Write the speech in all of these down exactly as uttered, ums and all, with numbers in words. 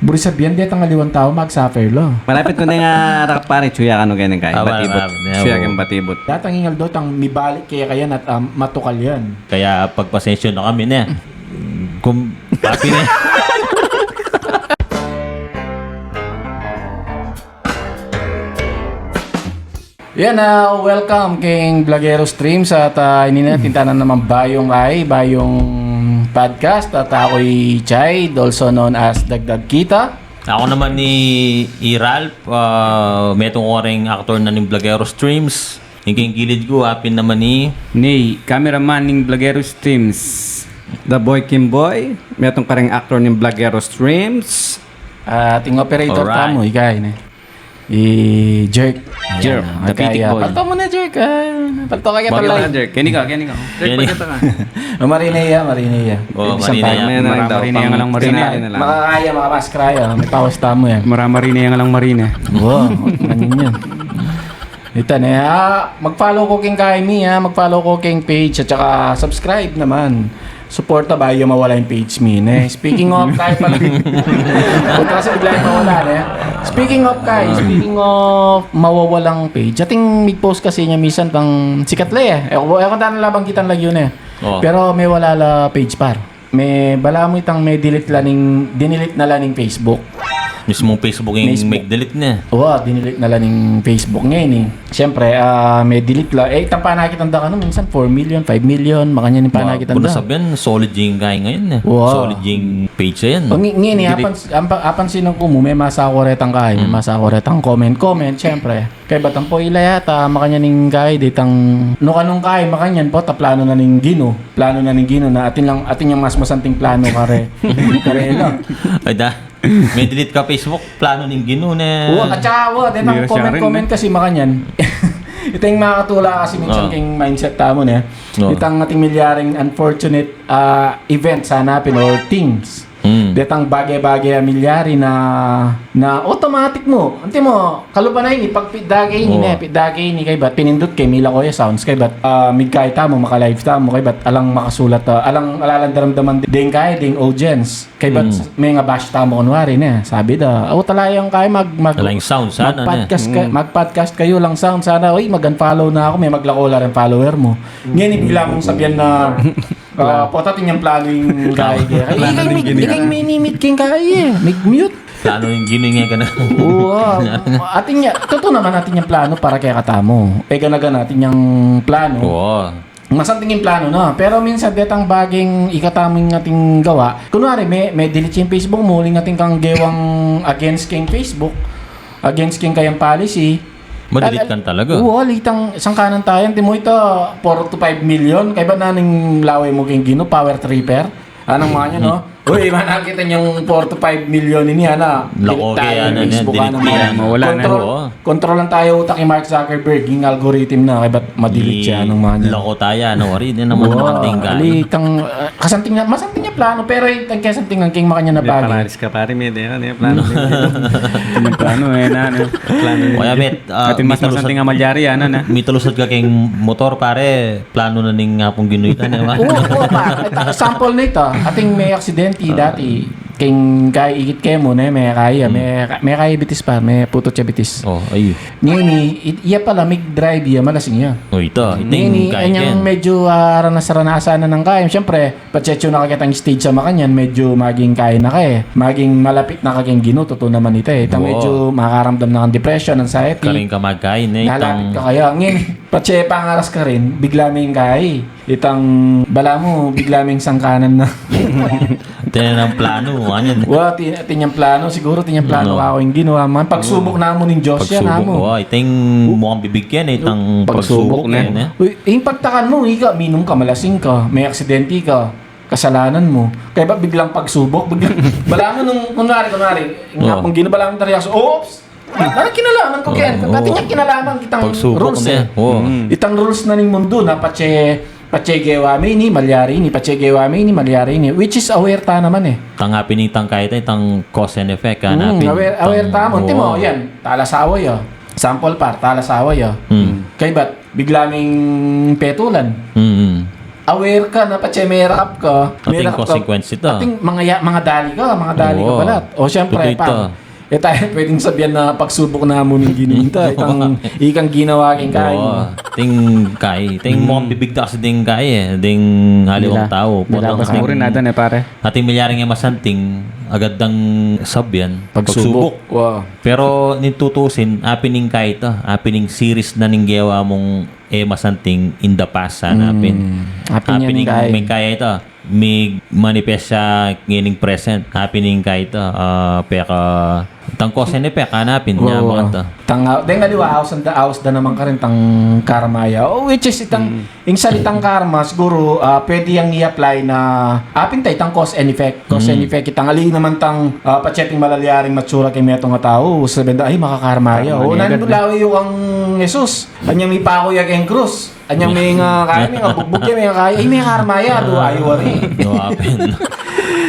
Buri sabian, detang aliwang tau mag-suffer la. Malapit ku ne nga rakat, pare, tsuya kanu keni kaya. Ah, batibut. Malapit ne, tsuya keng batibut. Datang ing aldo tang mibalik kaya, kaya nat, ah, matukal yan. Kaya pagpasensya na kami ne. Kum, papi ne. Yan, ah, welcome keng Blagero Streams at, ah, ini na, tintanan naman bayung ay, bayung podcast at aku i Chide, also known as Dagdag Kita. Aku naman i, i Ralph, ah, metung ku reng aktor na ning Blagero Streams. Ing keng gilid ku, apin naman i Ni, cameraman ning Blagero Streams. The Boy Kimboy, metung kareng aktor ning Blagero Streams. At ing operator tamu, ika ini. I Jerk. Jerk, the P T boy. Palto mu na, Jerk. Ah, palto ka kaya. Palto ka, Jerk. Keni ka, keni ka. Jerk, palto ka. Oh, marine ya, marine ya. Oh, marine ya. Marine ya, marine ya. Makakaya, makamaskara ya. May pawas tamu yan. Mara marine ya, marine. Wow, marine ya. Ita ne, ah, mag-follow ko keng kaya mi, ah, mag-follow ko keng page at saka subscribe naman. Suporta bayu mawala ing page mi, ne? Speaking of, kaya pala. Punta kasi bigla yang mawala, ne? Speaking of, kaya, speaking of mawawalang page, ating mig-post kasi nya misan pang sikat la, eh. E, e, kung tanang labang kitang lagyu, ne? Oh. Pero may wala la page, par. May balamu itang may delete la ning, dinelete na la ning Facebook. Mismung Facebook ing Facebook. May delete na. Wa, dinelete na la ning Facebook ngeni. Siyempre, ah, may delete la. E, itang panakitan da kanu, minsan four million, five million, makanyan ing panakitan da. Wa, sabian, solid ing kaya ngayon, e. Wa. Solid ing page yan. O, nge-, ngeni, apan, apan, apansinan ku mu, may masakuretang kaya, may masakuretang comment, comment, siyempre. Kaybat ampo ila yata, makanyan ing kaya, detang, no kanung kaya, makanyan, pota planu na ning Ginu. Planu na ning Ginu na atin lang, atin yang mas masanting planu kare. Kare, no? Ay da. May delete ka Facebook, planu ning Ginu ne. Wa, at saka, wa, detang comment, comment kasi makanyan. Ita ing makatula kasi minsan keng mindset tamu, ne? Itang atin milyaring unfortunate, ah, events, hanapin, or things. Detang bage-bage a milyari na, na automatic mu. Antimo, kalupa na ini, pag pitdake ini, ne, pitdake ini, kaybat pinindut ke, milako ya sounds, kaybat, ah, migkaya tamu, maka-live tamu, kaybat alang makasulat, ah, alang, alalang daramdaman deng kaya, deng audience. Kaybat menga-bash tamu kunwari, ne. Sabi da, "O, talagang kaya mag-, mag-, mag-podcast ka-, mag-podcast kayu, alang sound sana. Uy, mag-unfollow na aku, me maglako la ring follower mu." Ngeni bigla mung sabian na, ah, pota atin yang planu ing kaya. Ikang mi-, ikang minimit king kaya, e. Mig-mute. Planu ning Ginu ing kaya na. Wa, atin ya, tutu naman atin yang planu para kekatamu. E, gana-gana atin yang planu. Wa. Masanting ing planu na. Pero minsan detang baging ikatamu ing atin gawa. Kunwari, me, me-delete ya ing Facebook mu, uling atin kang gewang against keng Facebook, against keng kayang policy. Ma-delete ka na talaga. Wa, itang sangkanan taya, antimo ita, four to five million, kaybat na ning lawe mu keng Ginu, power tripper. Anang makanyan, no? Uy, mana kita yang four to five million ini, ana. Lako kaya, ana, Facebook, delete ana, kaya. Mawala na. Control, controlan taya utak ni Mark Zuckerberg, ing algorithm na, kaybat ma-delete ya, anang makanyan. Lako taya, ano, wari, di naman. Wa, atin kaya. Ali, itang, ah, kasanting na, masanting ya planu, pero itang kasanting ing makanyan a bagay. Palaris ka, pare, me, de, ano, planu. Planu, e, na, ano. Planu. Kaya, met, ah, atin mas masanting a malyari, ano, na. Mitalusad ka keng motor, pare, planu na ning Apung Ginu ita, ne, wa? O, o, pa. Ita, sample na ita. Atin me aksidenti dati. Keng kaya ikit kemu, ne, me kaya, me, me kaya bitis pa, me putut ya bitis. O, ayu. Ngeni, i-, iya pala, mig-drive ya, malasing ya. O, ita, iting kaya. Ngeni, anyang medyo, ah, ranas-ranasan na nang kaya. Siyempre, patse atsu na ka ketang stage a makanyan, medyo maging kaya na ka, e. Maging malapit na ka keng Ginu, tutu naman ita, e. Itang medyo makaramdam na kang depression, anxiety. Karin ka magkaya, ne, itang lalapit ka kaya. Ngeni, patse pangaras karin, bigla meng kaya. Itang balamu, bigla meng sangkanan na. Atin yang planu, anyan. Wa, atin, atin yang planu, siguru atin yang planu, no, kaku ing Ginu, a man. Pagsubuk namu ning Dios yan, pagsubuk, amu. Wa, iting mukhang bibigyan, e, itang pagsubuk, pagsubuk, ne? Uy, ing pagtakan mu, ika, minum ka, malasing ka, me aksidenti ka, kasalanan mu. Kaybat biglang pagsubuk, biglang, balamu nung, kunwari, kunwari, ing Apung Ginu, balamu tarias, oops! Nanu kinalaman ku ken? O, o. Atin yang kinalaman itang pagsubuk rules, ne, e. O. Itang rules na ning mundu na patse, patse gewa me ini, malyari ini, patse gewa me ini, malyari ini. Which is aware ta naman, e. Tang apin itang kaya ita, itang cause and effect, a, mm, apin aware, aware tamu. Antimo, yan, talasawa ya. Sample, par, talasawa ya. Mm. Kaybat, bigla meng petulan. Mm. aware ka na patse merap ka, Ating merap ka. Consequence ita. Ating mga, ya- mga dali ka, mga dali ka Oo. pala. O, siyempre, Tutu ita. Pare, e tayo pwedeng sabihan na pagsubok na mu ning gininta, ikang, ikang ginawa king kai. Oo. Ting kai. Ting mo bibigta kasi ding kai e. Ding aliwang tau. Nilabas Potang mo rin natin e, pare. Ating milyaring e masanting, agad dang sabian. Pagsubok. Wow. Pero ning tutusin, apining kai ita, apining series na ning gewa mung e masanting in the past, sana apin. Apin yan, Apining kai. May kai ita, mi manifest siya ngening present. Apining kai ita, ah, peka, tangkos ini peka na apin, nya Wow. mga ita. Tang, deng aliwa, aus da, aus da naman karin tang karma ya. Oh, which is itang, ing salitang karma, siguro, ah, pwede yang i-apply na, apin ta itang cause and effect. Cause and effect, itang ali naman tang, ah, patse ating malalyaring matsura king metung a tau, sabian da, ay, makakarma ya. Karma O, niya nanu agad. Lawe yu kang Jesus. Anyang mipako ya keng krus. Anyang menga kai, menga bugbug ya, menga kai. Ay, menga karma ya, do, ay, worry. No, apin.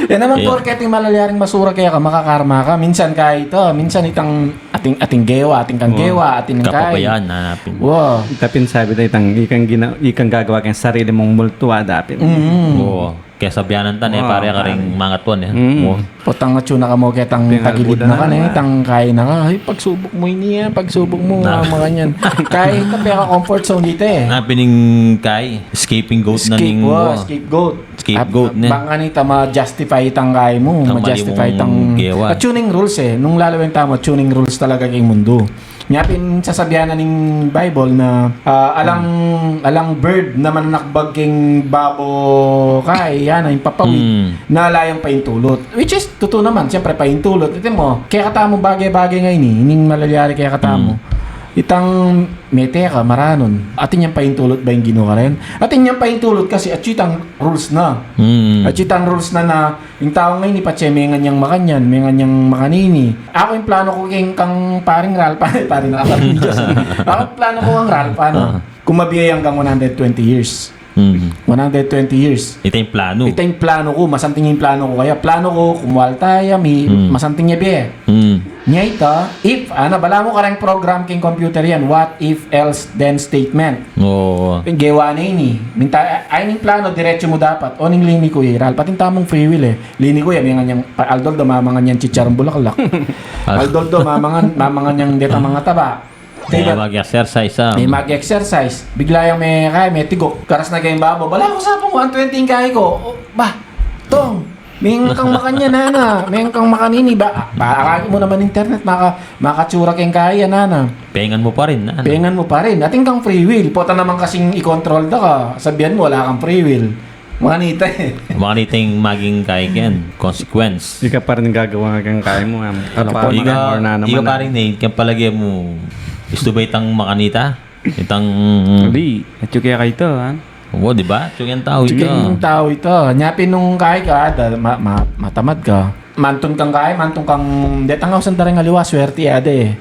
Yan naman, porke ating malalyaring matsura keka, makakarma ka. Minsan kai ita, minsan itang ating, ating gewa, ating kang gewa, ating kai. Kapabayaan na apin. Wow. Ita pin sabi da itang ikang, gina, ikang gagawa keng sarili mung multu a da apin. Mm. Oo. Kaya sabianan ta ne, Wow, pare, karing mangatwan e. Mm. Oo. Potang atsu na ka mu ketang Pingalbudan tagilid na ka na. Ne, tang kai na ka. Ay, pagsubok mu ini, pagsubok mu, Na. Mga yan. Kai, ita peka comfort zone dita e. Apining kai, escaping goat na Escape, ning wow, wow. scapegoat. Scapegoat, Ap- ne? Bang anita, ma-justify itang kai mu, Itang ma-justify mali mung itang gewa. At tuning rules e, nung lalawin tamu, tuning rules talaga king mundu. Nya pin sasabian na ning Bible na, ah, alang, alang bird na mananakbag king babo kai, yan, ing papawid, Hmm. na ala yang paintulut. Which is, tutu naman, siyempre, paintulut. Iti mu, kekatamu bagay-bagay ngeni, ining malalyari kekatamu. Itang mete ka, maranun. Atin yang paintulut ba ing Ginu karin? Atin yang paintulut kasi atyu itang rules na. Hmm. Atyu itang rules na na, ing tau ngeni patse mengan yang makanyan, mengan yang makanini. Aku ing plano ku keng kang paring Ralph, pare, pare na kapatid. Aku ing plano ku kang Ralph, ano? Kung mabiye yang kang one hundred twenty years. Hmm. One hundred twenty years. Ita ing plano. Ita ing plano ku, masanting ing plano ku. Kaya plano ku, kumualta ya, mi, masanting ya bie. Hmm. Nya ita, if, ana, balamu kareng program king computer yan, what if else then statement. Oo. Ing gewa na ini. Minta, ay, ning plano, diretso mu dapat. O ning lini ku, iral. Pati tamung free will e. Lini ku, ya, mamangan yang, pa- aldol do, mamangan yang chicharong bulaklak. Aldol do, mamangan, mamangan yang deta mga taba. Kaya mag-exercise, ah. May mag-exercise. Bigla yang me, kaya me tigok. Karas na keng babo. Balamu sa pung one twenty ing kai ku. O, ba, Tong, mengan kang makanyan, nana. Mengan kang makanini. Ba, ba, akagi mu naman internet, maka, makatsura keng kai, nana. Pengan mu pa rin, nana. Pengan mu pa rin. Atin kang free will. Pota naman kasing i-control da ka. Sabian mu, ala kang free will. Makanita e. Makanita ing maging kai ken. Consequence. Ika pa rin gagawa keng kai mu, am. Ano pa, Ika, mga or na ika naman. Pa rin, Nate, kaya palagi mu, gusto ba itang makanita? Itang... Di, atyu kaya kaito, ha? Oo, di ba? Atyu keng tau Sige, ita. Ing tau ita. Nya pin nung kai ka, da, ma, ma, matamad ka. Mantun kang kai, mantun kang, detang ausan da ring aliwa, swerte ya de.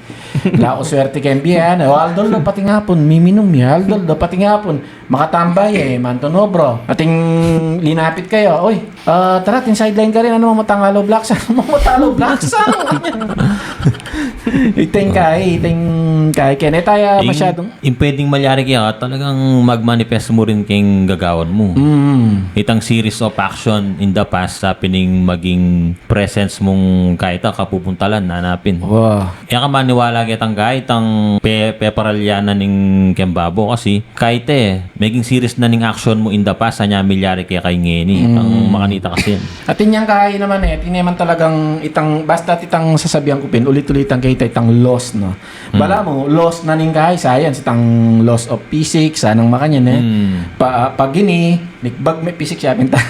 Ala ku swerte keng bie, ano. O, aldol do pati ngapun, miminum ya, aldol do pati ngapun. Makatambay e, mantun o, bro. Atin linapit kaya, oy, ah, tara, atin sideline karin, ano, mamutang Alo Blacks, mamutang Alo Blacks, ano. Ita ing kai, ita ing kai. Kaya ne taya Ing, masyadong ing pwedeng malyari kaya, talagang mag-manifest mu rin keng gagawan mu. Mm. Itang series of action in the past, sa pining maging presence mung kai ita, kapupuntalan, nanapin. Wow. E ka maniwala ketang kai, itang pe, peparalyanan ning keng babo kasi kai ita e, meging series na ning action mu in the past, anya milyari keka ngeni. Itang makanita kasi. Atin yang kai naman e, atin naman talagang itang, basta itang sasabian ku pin, ulit-ulitan ke ita itang laws, no? Balamu, laws na ning kai, science, itang laws of physics, sanang makanyan e. Hmm. Pa, pag ini, nikbag me, physics ya pin ta.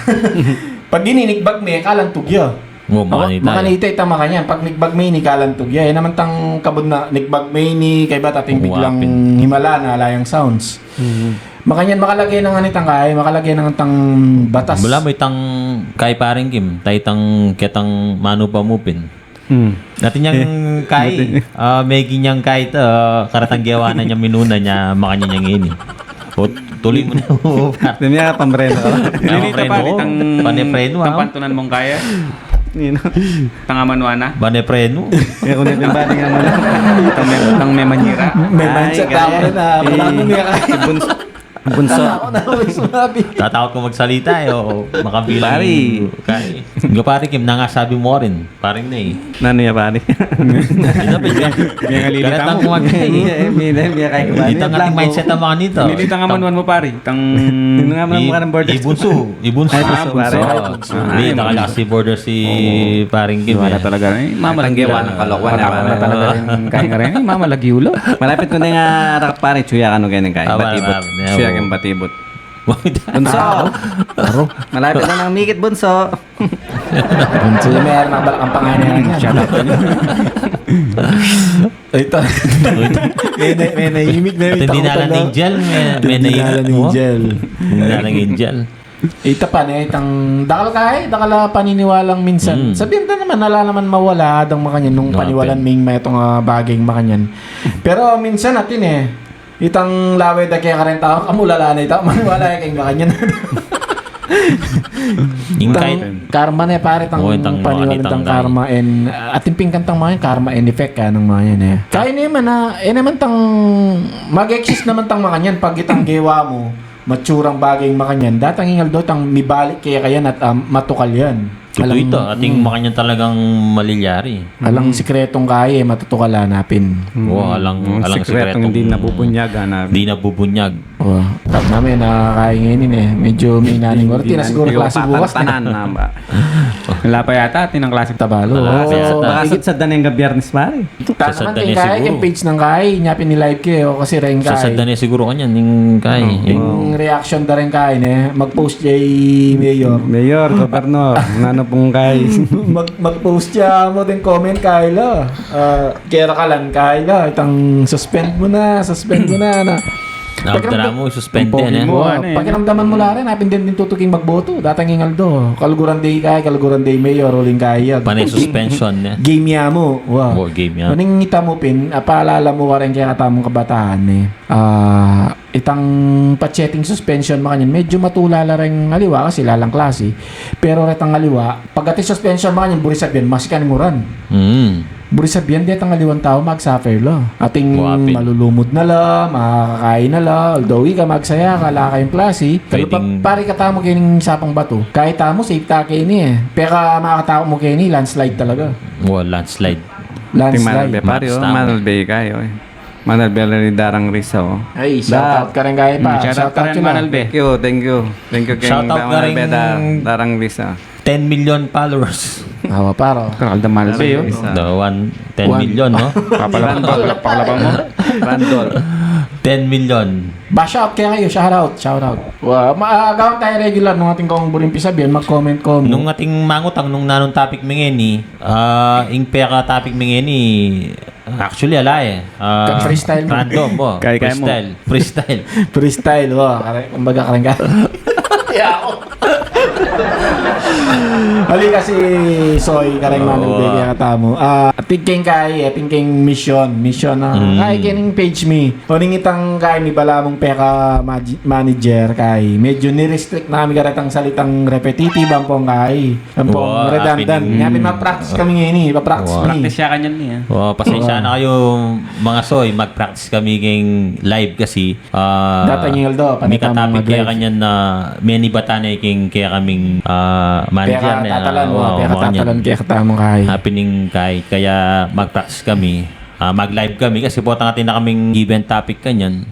Pag ini, nikbag me, kalantug ya. Oo, makanita e. Makanita itang makanyan. Pag nikbag me ini, kalantug ya. E naman itang kabud na nikbag me ini, kaybat atin Oo, biglang apin. himala na, ala yang sounds. Makanyan, makalage na ngan itang kai, makalage na ngan itang batas. Balamu itang kai, paring Kim, ta itang ketang manupa mu pin. Hmm. Atin yang kai, ah, meging yang kai ita, ah, karetang gewa na nya minuna nya, makanyan yang ini. O, tuloy mu na, pare. Dun ya, pamreno ka. Dito, pamreno, pare, itang, panepreno, itang ah. Pantunan mung kai. Nino? Tanga manuana. Panepreno. Kaya kung naging bati nga manuana. Itang me, itang me manyira. May mindset tau rin, ah. Balamu, may kai. Buns-, Bunso. Ako na ako yung sumabi. Tatakot ko magsalita eh. O, makabilang Pari. Kay, nga pari Kim, nangasabi mu rin. Paring Ney. Nanu ya, pari? Ita, pin-, Miyang alilita karatang mu. Kumagay. Iya, eh, mina, mina kay kumagay. Ita nga ating mindset ang mga nito. Nilita nga manuan mu, pari. Tang Yun nga, mga I-, mga board. Ibunsu. Ibunsu. Ay, ibunsu, pare. Oo. Hindi, nakalasi border si paring Kim, eh. Wala talaga, eh. Mama lagi ulo. Talaga rin, kaya nga rin. Eh, mama lagi ulo. Malapit ko na nga, arak, pare, tsuya ka no, ganyan, kaya. Ah, wala, batibot. Wala, wala. Tsuya kang batibot. Bunso. Malapit na ng mikit, bunso. Bunso. Meron na balak ang pangalan niya. Shout out. Ay, ta-, may na-, may naimik na, may Hindi na lang takutan na. Angel, may, may Hindi na naimik. Lang Angel. Hindi na lang Angel. Ita pa ne, itang dakal kay, dakal a paniniwalang minsan. Mm. Sabihan ta naman, ala naman mawala, adang makanyan, nung paniwalan ming may itong, ah, bagay makanyan. Pero minsan atin eh, itang lawe da kaya karen tau, kamulala na ita, maniwala ya keng makanyan. Yung Itang kahit karma ne, pare, tang Oo, itang paniwala, itang karma and, ah, atin pingkantang mga yan, karma and effect, kaya nang mga yan eh. Kaya naman na, eh naman tang, mag-exist naman tang makanyan, pag itang gewa mu, matsurang bagay makanyan, datang ing aldo tang mibalik kaya kayan at, ah, matukal yan. Tutu Alang ita, ating makanyan talagang malilyari. Alang sikretong kaya, eh, matutukal hanapin. Oo, alang, alang sikretong sikretong hindi nabubunyag, hanapin. Hindi nabubunyag. Oh, tap namin, nakakain ngayon eh. Medyo may naning oras. Tina siguro klase bukas na. Tanan na ba? Wala pa yata, tinang klase. Tabalo. Wala pa yata. Baka sa, sa daneng ga Biyernes, pare. Tanan man kay kay, kay page nang kay, nya pini-live ke, o kasi rin kay. Sasadane siguro kanyan, ning kay. Yung reaction da rin kay, ne? Mag-post jay mayor. Mayor, gobernador, nanu pung kay. Mag-, mag-post ya mo din comment kay la. Ah, kera kalan kay la. Itang suspend mo na, suspend mo na, na. Pakiramdam-, suspend mo, eh. Pakiramdaman mo la rin, apin din din tutuking magboto. Datang ing aldo. Kaluguran day kay, kaluguran day mayor, uling kay. Panay suspension, eh. Game ya mo. Wa. Wa, game ya. Maning ita mo pin, ah, paalala mo ka rin kaya katamong kabataan, eh. Ah, itang patseting suspension makanyan, medyo matula la rin aliwa kasi lalang klase. Pero retang aliwa, pag ating suspension makanyan, buri sabihan, masikan nguran. Mm. Buri sabihan, detang aliwang tau mag-suffer la. Ating malulumud na la, makakain na la, although ika magsaya ka, ala kayong klase. Pero pa-, pare katamu kening sapang bato. Kahit tamu, safe ta keni eh. Peka makakatau mu keni, landslide talaga. Wa, landslide. Landslide. Ating Manalbe, pare, o, Manalbe kayo eh. Manalbe la ni Darang Risa, o. Ay, shout out ka rin kay pa. Shout out ka rin, Manalbe. Thank you, thank you. Thank you kay Manalbe, Darang Risa. Ten million followers. Awa, paro. Kanal da Manalbe, o. The one, ten million, no? Papalabang, papalabang mo. Randol. Ten million. Ba, shout out kayo, shout out, shout out. Wa, ma-, ah, gawang tayo regular nung ating kong buring pisabihan, mag-comment, comment. Nung ating mangutang, nung nanung topic mi ngeni, ah, ing peka topic mi ngeni, actually, ala eh. Ah, freestyle mo. Random, o. Kaya, kaya mo. Freestyle. Freestyle. Freestyle, wa. Kare-, kumbaga, karang ka. Yaw. Ali kasi, Soy, karang Manalbe, kaya katamu. Ah, atin keng kay, atin keng mission. Mission na. Mm. Kay kening page mi. O ning itang kay mi bala mung peka maj-, manager kay. Medyo ni-restrict na kami karetang salitang repetitive, ampong kay. Ampong redundant. Nya pin mag-practice kami ngeni, pa-practice mi. Practice ya kanyan ni, ah. Wa, pasensya na kayo, mga Soy, mag-practice kami keng live kasi, ah, datang ing aldo, panitang mag-live. Kaya kanyan na, meni batan na keng, kaya kaming, ah, manager na, peka tatalan, wa, peka tatalan, kaya katamu kay. Happening kay, kaya mag-practice kami, ah, mag-live kami kasi potang atin na kaming given topic kanyan.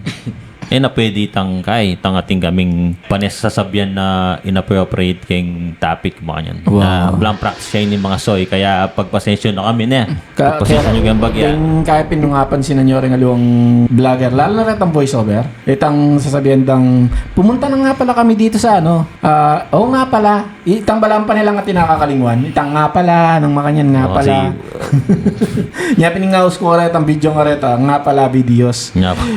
E na pwede itang kay, itang atin kaming pane sasabian na inappropriate keng topic, makanyan. Wa. Na, blang practice ya ini, mga Soy, kaya pagpasensya na kami ne. Pagpasensya nyo keng bagya. Keng kay pin nung apansinan nyo ring aliwang vlogger, lalo na retang voiceover. Itang sasabian dang, pumunta na nga pala kami dito sa ano, ah, o nga pala, Itang balamu pa nilang atin nakakalingwan, itang nga pala, nang makanyan nga pala. Nya pin ing aus ku kareta, itang video kareta, nga pala videos.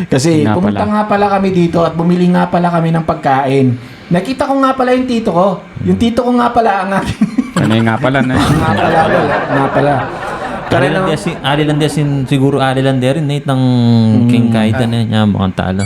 Kasi pumunta nga pala kami dito at bumili nga pala kami ng pagkain. Nakita ko nga pala yung tito ko. Yung tito ko nga pala ang aking Ano yung nga pala na? Nga pala, nga pala. Ari lang desin, ari lang desin, siguro ari lang derin, itang keng kaitan na nya, makanta la.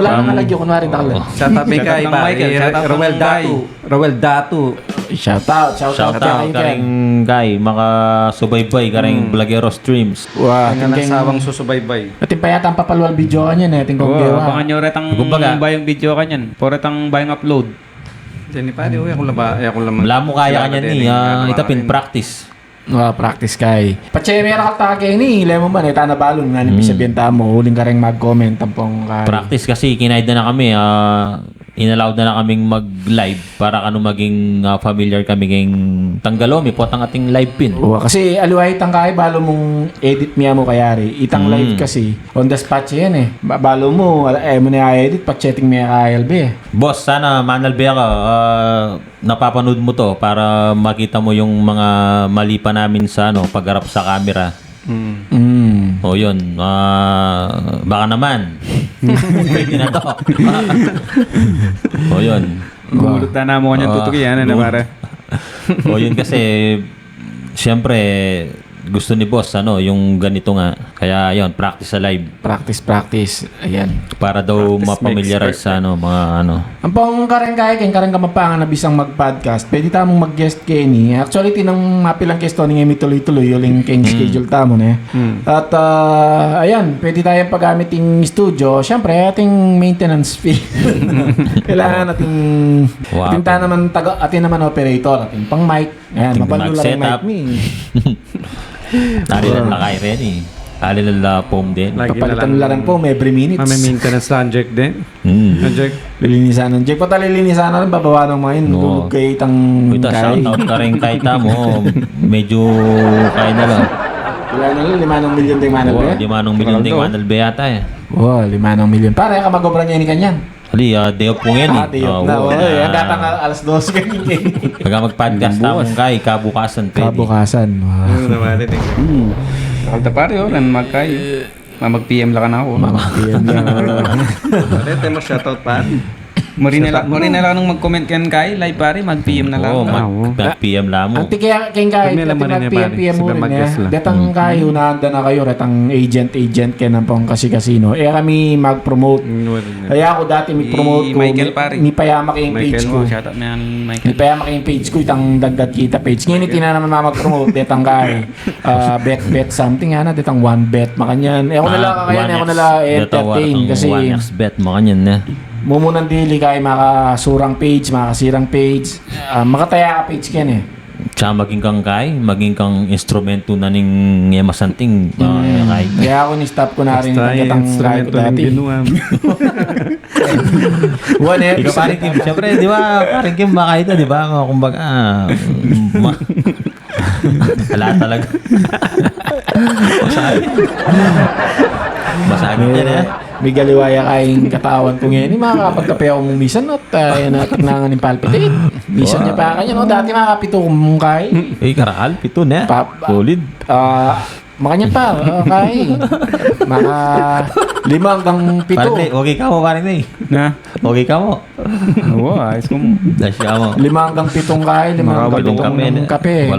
Wala nang alagyo, kunwari, dakal. Shout out kay Michael, shout out kay Roel Datu. Roel Datu. Shout out, shout out. Shout out karing guy, makasubaybay karing Vlogero Streams. Wah, ating sawang susubaybay. Atin pa yata ang papalual video kanyan e, atin kong gewa. Abangan nyo retang bayung video kanyan. Puro retang bayung upload. Diyan ni pare, uy, aku laba, aku laman. Wala mu kaya kanyan ni, ita pin practice. Ah, practice kay. Patse mera ka ta keni, lemo man, e ta na balun, nanu ing pisabian tamu, uling kareng mag-comment, ampong kay. Practice kasi, kinaida na kami, ah, inallow na na kaming mag-live para kanu maging, ah, familiar kami keng tanggalon mi, potang ating live pin. Wa, kasi aliwa itang kay, balu mung edit mi amu kayari. Itang live kasi, on the spot yan e. Ba-, balu mu, ala, e mu na edit, patse ting me ka albe. Boss, sana manalbe ka, ah, napapanood mo 'to para makita mo yung mga mali pa namin sa, ano, pagharap sa camera. Mm. Mm. O, yun. Ah, baka naman. Pwede na 'to. O, yun. Gumulat na mo kanya tutuki, ano na, pare? O, yun kasi, siyempre, gusto ni boss, ano, yung ganito nga. Kaya, yun, practice sa live. Practice, practice. Ayan. Para daw mapamilyarize sa, ano, mga, ano. Ampong kareng kay, keng kareng Kamapangan a bisang mag-podcast, pwede tamung mag-guest keni. Actually, tinang mapilang guest to, ning e mi tuloy-tuloy, uling keng schedule tamu, ne? At, ah, ayan, pwede tayang paggamit ing studio. Siyempre, ating maintenance fee. Kailangan ating, atin ta naman taga, atin naman operator, atin pang mic. Ayan, mapalu la ring mic mi. Ari la kay reni. Ari la la foam din. Papalitan la ring foam every minutes. Mame-maintenance la ing jack din. Ing jack. Lilinisan ing jack. Pota lilinisan na rin, babawa nang main. Tulog kay itang kay. Shout out ka rin kay tamu. Medyo kay na la. Wala na la, lima nang milyon ding manalbe. Lima nang milyon ding manalbe yata e. Wa, lima nang milyon. Pare, ka mag-obra ngeni kanyan? Ali, ah, day off ku ngeni. Ah, day off na. Wa, e, ang datang alas dos ngeni. Pagka mag-podcast tamu kay, kabukasan pwede. Kabukasan. Wa. Alta pare, o, kan magkay. Mag-P M la kanaku. Mag-P M la. Pare, te mo shoutout, pare. Marina la, marina la nung mag-comment keng kay, live pare, mag-P M na la. O, mag-P M la mu. Anti kaya keng kay, mag-P M, P M mu rin e. Datang kay, unahan da na kayu, datang agent, agent keng ampong kasi-kasino. E kami mag-promote. Kaya aku dati mi-promote ku, mi, mipayama keng page ku. Mipayama keng page ku, itang Dagdag Kita page. Ngeni, tina naman mag-promote, detang kay, ah, bet, bet something, ana, detang one bet, makanyan. E ku na la kakayan, e ku na la entertain, kasi one X bet, makanyan na. Mumunang dili kay makasurang page, makasirang page, ah, makataya ka page keni. Tsaka maging kang kay, maging kang instrumento na ning e masanting, ah, kay. Kaya aku ni-stop ku na rin itang kay ku dati. One episode. Ikaw, pare Kim, siyempre, di ba, pare Kim, baka ito, di ba, kumbaga, ah, ma-, ala talaga. Masakit. Masakit yan e. Migaliwa ya kayang katawan ku ngeni, makakapagkape aku mung misan, no? Ay, natiknangan ning palpitate. Misan ya pa kanyan, no? Dati makapitu kung kay. E, karakal, pitu na. Solid. Ah, makanyan pa, ah, kay. Mga lima anggang pitu. Pare, okay ka mu, pare, e? Na? Okay ka mu? Wa, ayos ku mu. Dasya mu. Lima anggang pitung kay, lima anggang pitung kape.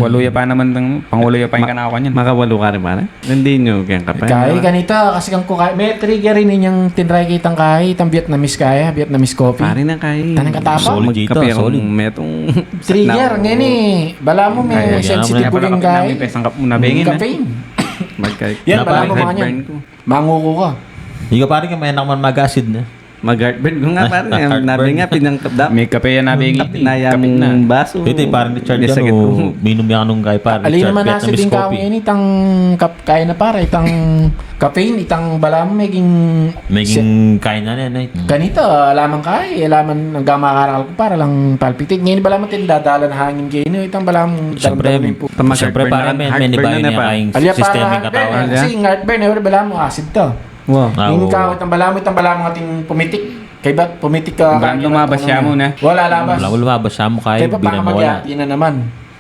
Walu ya pa naman, pang walu ya pa ing kanaku kanyan. Makawalu ka rin, pare? Hindi nyo keng kape. Kay, kanita, kasi kang ku kay, me-trigger ini inyang tinry kitang kay, itang Vietnamese kay, Vietnamese coffee. Pare na kay. Tanang katapa. Solid ito, solid. Trigger, ngeni, balamu me sensitive ing kay. Caffeine. Yan, balamu makanyan. Manguku ka. Ika, pare, kaya mayanak man mag-acid na. Mag-heartburn ku nga, pare. Nabing nga, pinangkapdap. May kape yan, nabing nga. Kapit na yang baso. Ito, pare Richard, ano, minum yan nung kay, pare Richard, Vietnamese coffee. Itang kap-, kay na, pare, itang caffeine, itang balamu, meging, meging kay na, ne, ne. Kanita, alaman kay, alaman, anggang makarakal ku, para lang palpitate. Ngeni balamu, atin dadalan hangin keni, itang balamu, siyempre, pare, may, may nibayu na kayang sistema ing katawan. Kasi ing heartburn, e, balamu, acid to. Wow. Ing kawit, itang balamu, itang balamu atin pumitik. Kaybat pumitik ka, bang lumabas ya mu na. Wala labas. Wala, lumabas ya mu kay, kaybat baka binamu na. Magyati na naman.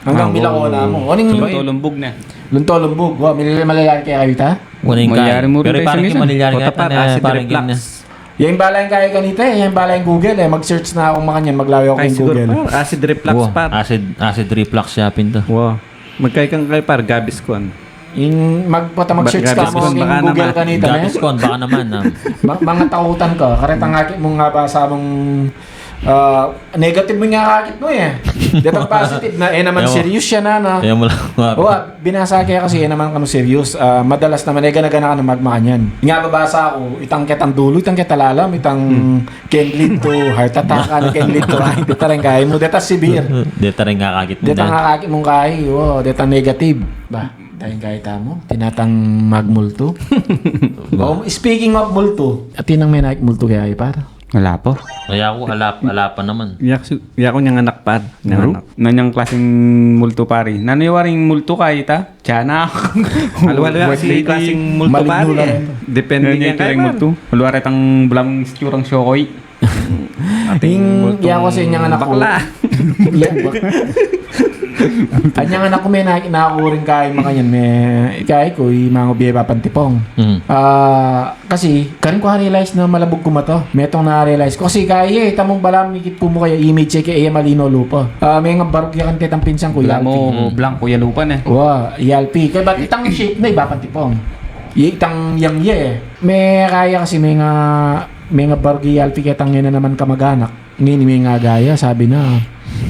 Anggang milako na mu. Lunto lumbug na. Lunto lumbug. Wa, milili-, malilari kaya kayu ta? Wala ing kay. Pero parang malilari kaya ta na, acid reflux. Yang bala ing kay kanita, e, yang bala ing Google, e. Mag-search na aku makanyan, maglawe aku keng Google. Acid reflux, par. Acid, acid reflux ya pin to. Wa. Magkay kang kay, par, Gaviscon. Ing magpata mag-search ka mu king Google kanita, ne? Gaviscon, baka naman, ah. Ma-, mangatakutan ka. Karetang akit mung ngabasa mung Ah, negative mu ing akakit mu e. Detang positive na, e naman serious ya, nanu. Kaya mu lang, wa, binasa ke kasi, e naman kanu serious. Ah, madalas naman, e gana-gana kanu magmakanyan. Ing babasa ku, itang ketang dulu, itang keta lalam, itang can lead to heart attack, anu, can lead to, ay, deta rin kaya mu, deta severe. Deta rin akakit mu. Deta akakit mu kaya, o, deta negative. Ba, dahil kaya tamu, tinatang magmultu. Ba. O, speaking of multu, atin nang menakit multu kaya, par? Ala pa. Kaya ku, ala, ala pa naman. Yaku, yaku nyang anak, par. Nyang anak. Nanu yang klaseng multu, pari? Nanu ya waring multu kaya ita? Tiyanak. Alu-alu ya kasi klaseng multu, pari. Depende yan kaya multu. Alu-alu itang blang siturang syokoy. Ating multu. Yaku kasi nyang anak ku. Bakla. Anyang anak ku, menakit na ku rin kaya makanyan, me, kaya ku, i mangu bie papantipong. Ah, Kasi, karin ku na-realize na malabug ku mata. Metung na-realize ku. Kasi kaya, e, tamung balamu ikit ku mu kaya image e, kaya malino lupa. Ah, mengabarug ya kanita itang pinsan ku, balamu, blanku ya lupa ne. Wa, yalpi. Kaya bat itang shape na, iba pang tipong. Ye, itang yang ye, e. Me kaya kasi menga, mengabarug ya yalpi ketang ngeni naman kamaganak. Ngeni mengagaya, sabi na,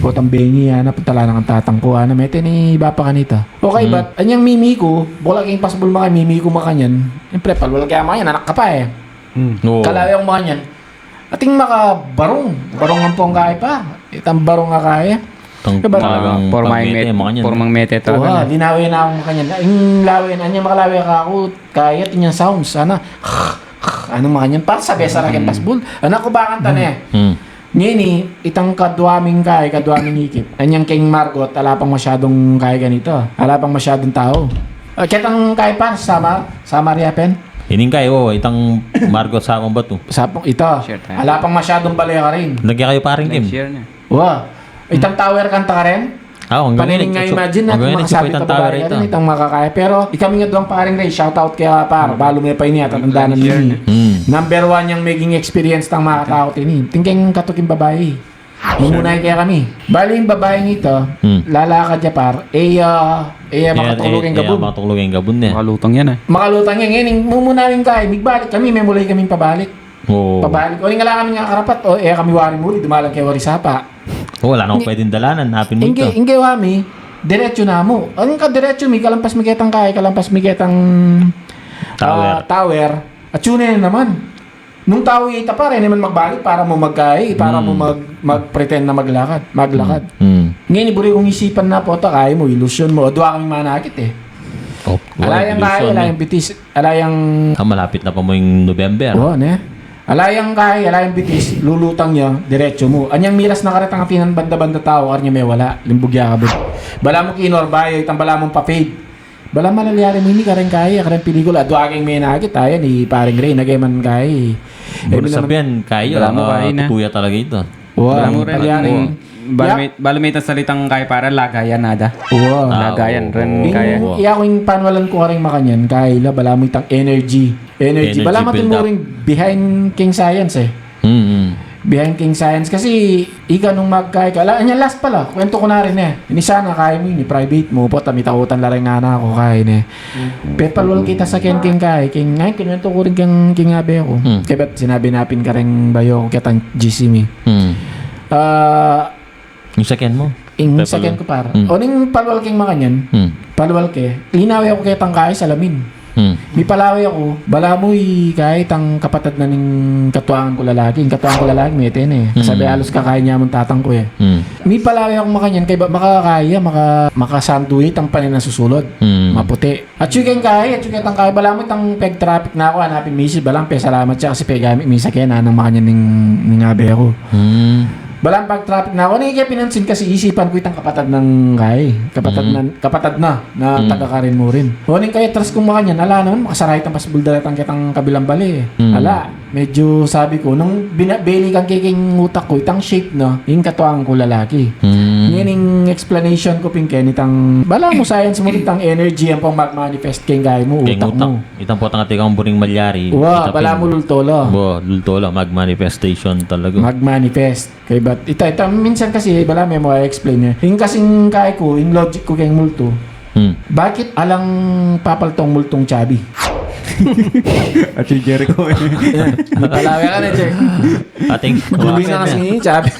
"Potang bengi, ana, puntalan na kang tatang ku, ana, mete ni bapa kanita." Okay, bat anyang mimi ku, bukal keng pasbul makanyan, mimi ku makanyan. Siyempre, palwal kaya makanyan, anak ka pa e. Hmm. Oo. Kalawe kung makanyan. Ating makabarung, barung ampong kaya pa. Itang barung a kaya. Tang-, eh, bat talagang pormang pang-mete, mete, makanyan. Pormang mete talaga. Wa, linawe na kung makanyan. Ing lawe na, anyang makalawe ka ku, kaya, atin yang sounds, ana. Anu makanyan, para sabe sara keng pasbul. Anak ku, bakan ta ne. Hmm. Ngeni, itang kadwa ming kaya, kadwa ming ikit. Anyang keng Margot, ala pang masyadung kaya ganita. Ala pang masyadung tau. Ah, ketang kaya, par, Samar, Samar ya pin. Ining kaya, o, itang Margot, Sapang Batu. Sapang, ita. Ala pang masyadung bale karin. Lagyan kayu, paring Kim. Wa. Itang tower kanta karin. Ah, hanggang ngayon, imagine na, hanggang ngayon, makasabit a babae karin, itang makakaya. Pero, ikami nga duang paring Ray, shout out kaya, par, balu me pa ini, tatandanan ini. Hmm. Number one yang maging experience tang makatau ini. Tingkeng katuking babae. Mumuna kaya kami. Bali, ing babaeng ita, lalakad ya, par. E ya, e ya makatuklu keng gabun. Makatuklu keng gabun ne. Makalutang yan e. Makalutang yan. Ngeni, mumuna kami kaya, migbalik kami, memulay kaming pabalik. Oo. Pabalik. O, ning ala kaming akarapat, o, e kami wari muli, dumalan keng wari sapa. O, ala na kung pwedeng dalanan, apin mu ita. Ingge, ingge wa mi, diretsu na mu. Ang kadiretsu mi, kalampas mi ketang kaya, kalampas mi ketang, ah, tower. Atsu ne naman. Nung tau ita, pare, e naman magbalik para mu magkaya, para mu mag-, mag-pretend na maglakad, maglakad. Hmm. Ngeni, buri kung isipan na, pota, kaya mu, ilusyon mu, o, dua kaming manakit e. Ala yang kaya, ala yang bitis. Ala yang, ah, malapit na pa mu ing November. O, ne? Ala yang kaya, ala yang bitis, lulutang ya, diretsu mu. Anyang miras na karetang atinan banda-banda tau, karne mewala, limbug ya kabud. Balamu kinorbayo, itang balamung pa-fade. Balamu malalyari mu ini kareng kaya, kareng pelikula, adua keng menakit, ayan, i paring Ray, nage man kaya. Buri sabian, kaya, balamu kaya na. Tutuya talaga ita. Wa, balamu rin, palyari. Balu me-, balu me itang salitang kaya, pare, lagayan na da. Wa. Lagayan rin kaya. Iya ku ing panwalan ku karing makanyan, kaya ila, balamu itang energy. Energy. Balamu atin mu ring behind keng science e. Mm-mm. Behind keng science. Kasi, ika nung magkaya ka, ala, anya last pala, kwentu ku na rin e. Ini sana kaya mu ini, private mu, pota, mitautan la ring anak ku, kaya ini. Pepalwal kita sa ken keng kaya, keng, ngayon, kinuwento ku rin keng, keng abe ku. Hmm. Kaya bat sinabi na pin kareng bayo ku, ketang G C mi. Hmm. Ah, ing saken mu? Ing saken ku, par. Hmm. O, ning palwal keng makanyan. Hmm. Palwal ke. Linawe ku ketang kaya, salamin. Hmm. Mipalawe ku, balamu i kaya itang kapatad na ning katuangan ku lalaki. Ing katuangan ku lalaki, mete ne. Hmm. Sabi, alus kakaya nya mung tatang ku e. Hmm. Mipalawe ku makanyan, kaya ba, makakaya, maka-, makasandu itang panin a susulud. Hmm. Maputi. Atsu keng kaya, atsu ketang kaya, balamu itang peg-traffic na ku, anapin misis, balamu pesalamat ya kasi pegamit mi sa kena nang makanyan ning, ning abe ku. Hmm. Balamu pag-traffic na ku, ning ika pinansin kasi isipan ku itang kapatad nang kaya, kapatad na, kapatad na, na taga karin mu rin. O, ning kaya atras kung makanyan, ala naman, makasara itang pasbul daratang ketang kabilang bale e. Hmm. Ala. Medyo sabi ku, nung bina-, balikan ke keng utak ku, itang shape na, ing katuangan ku lalaki. Hmm. Ngening explanation ku pin keni itang, balamu science mu itang energy ampong mag-manifest keng kaya mu, utak mu. Itang potang atin kang buring malyari. Wa, balamu lulto la. Wa, lulto la, mag-manifestation talaga. Mag-manifest. Kaya bat, ita, ita, minsan kasi, balamu me mu explain e. Ing kasing kaya ku, ing logic ku keng multu. Hmm. Bakit alang papaltong multung chabi? At si Jericho, eh. Palawe ka na, Jack. Ating Muli na kasi ni Chabi.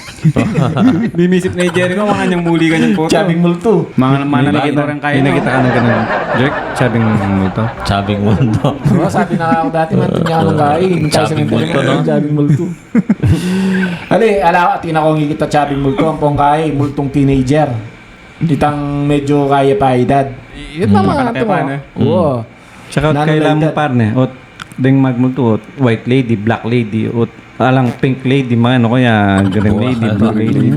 Mimisip na i Jericho, mga niyang muli ka niyang photo. Chabing multo. Mga naman na nakita rin kayo, nakita ka na ganun. Jack, chabing multo. Chabing multo. Oo, sabi na nga ako dati, man, tinya ka nung kain. Chabing multo, no? Chabing multo. Ali, ala, atin ako ngikit a chabing multo, ampong kai, multong teenager. Itang medyo kaya pa edad. Yun naman, ate mo. Oo. Tsaka kailan mo, par, ne? Ot, ding magmulto, ot, white lady, black lady, ot, alang pink lady, mga ano kaya, green lady, blue lady.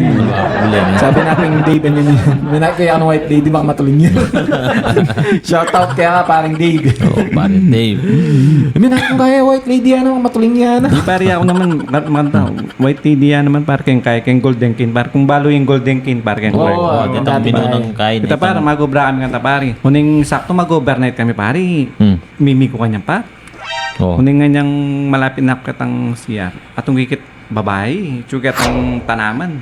Sabi natin, Dave, ano yun? May na kaya ng white lady, baka matuling yun. Shout out kaya ka, parang Dave. Oh, parang Dave. May na kaya white lady, ano, matuling yan. Di, pare, ako naman, mat-, mata, white lady yan naman, par, keng kaya, keng golden king, par, kung balo yung golden king, par, keng kaya. Oo, kita, par, mag-obra kami kanta, pare. Uning sakto, mag-overnight kami, pare. Mimi ko kanyan, par. Uning nganyang malapit na ketang C R. Atung kikit babai, tsu ketang tanaman.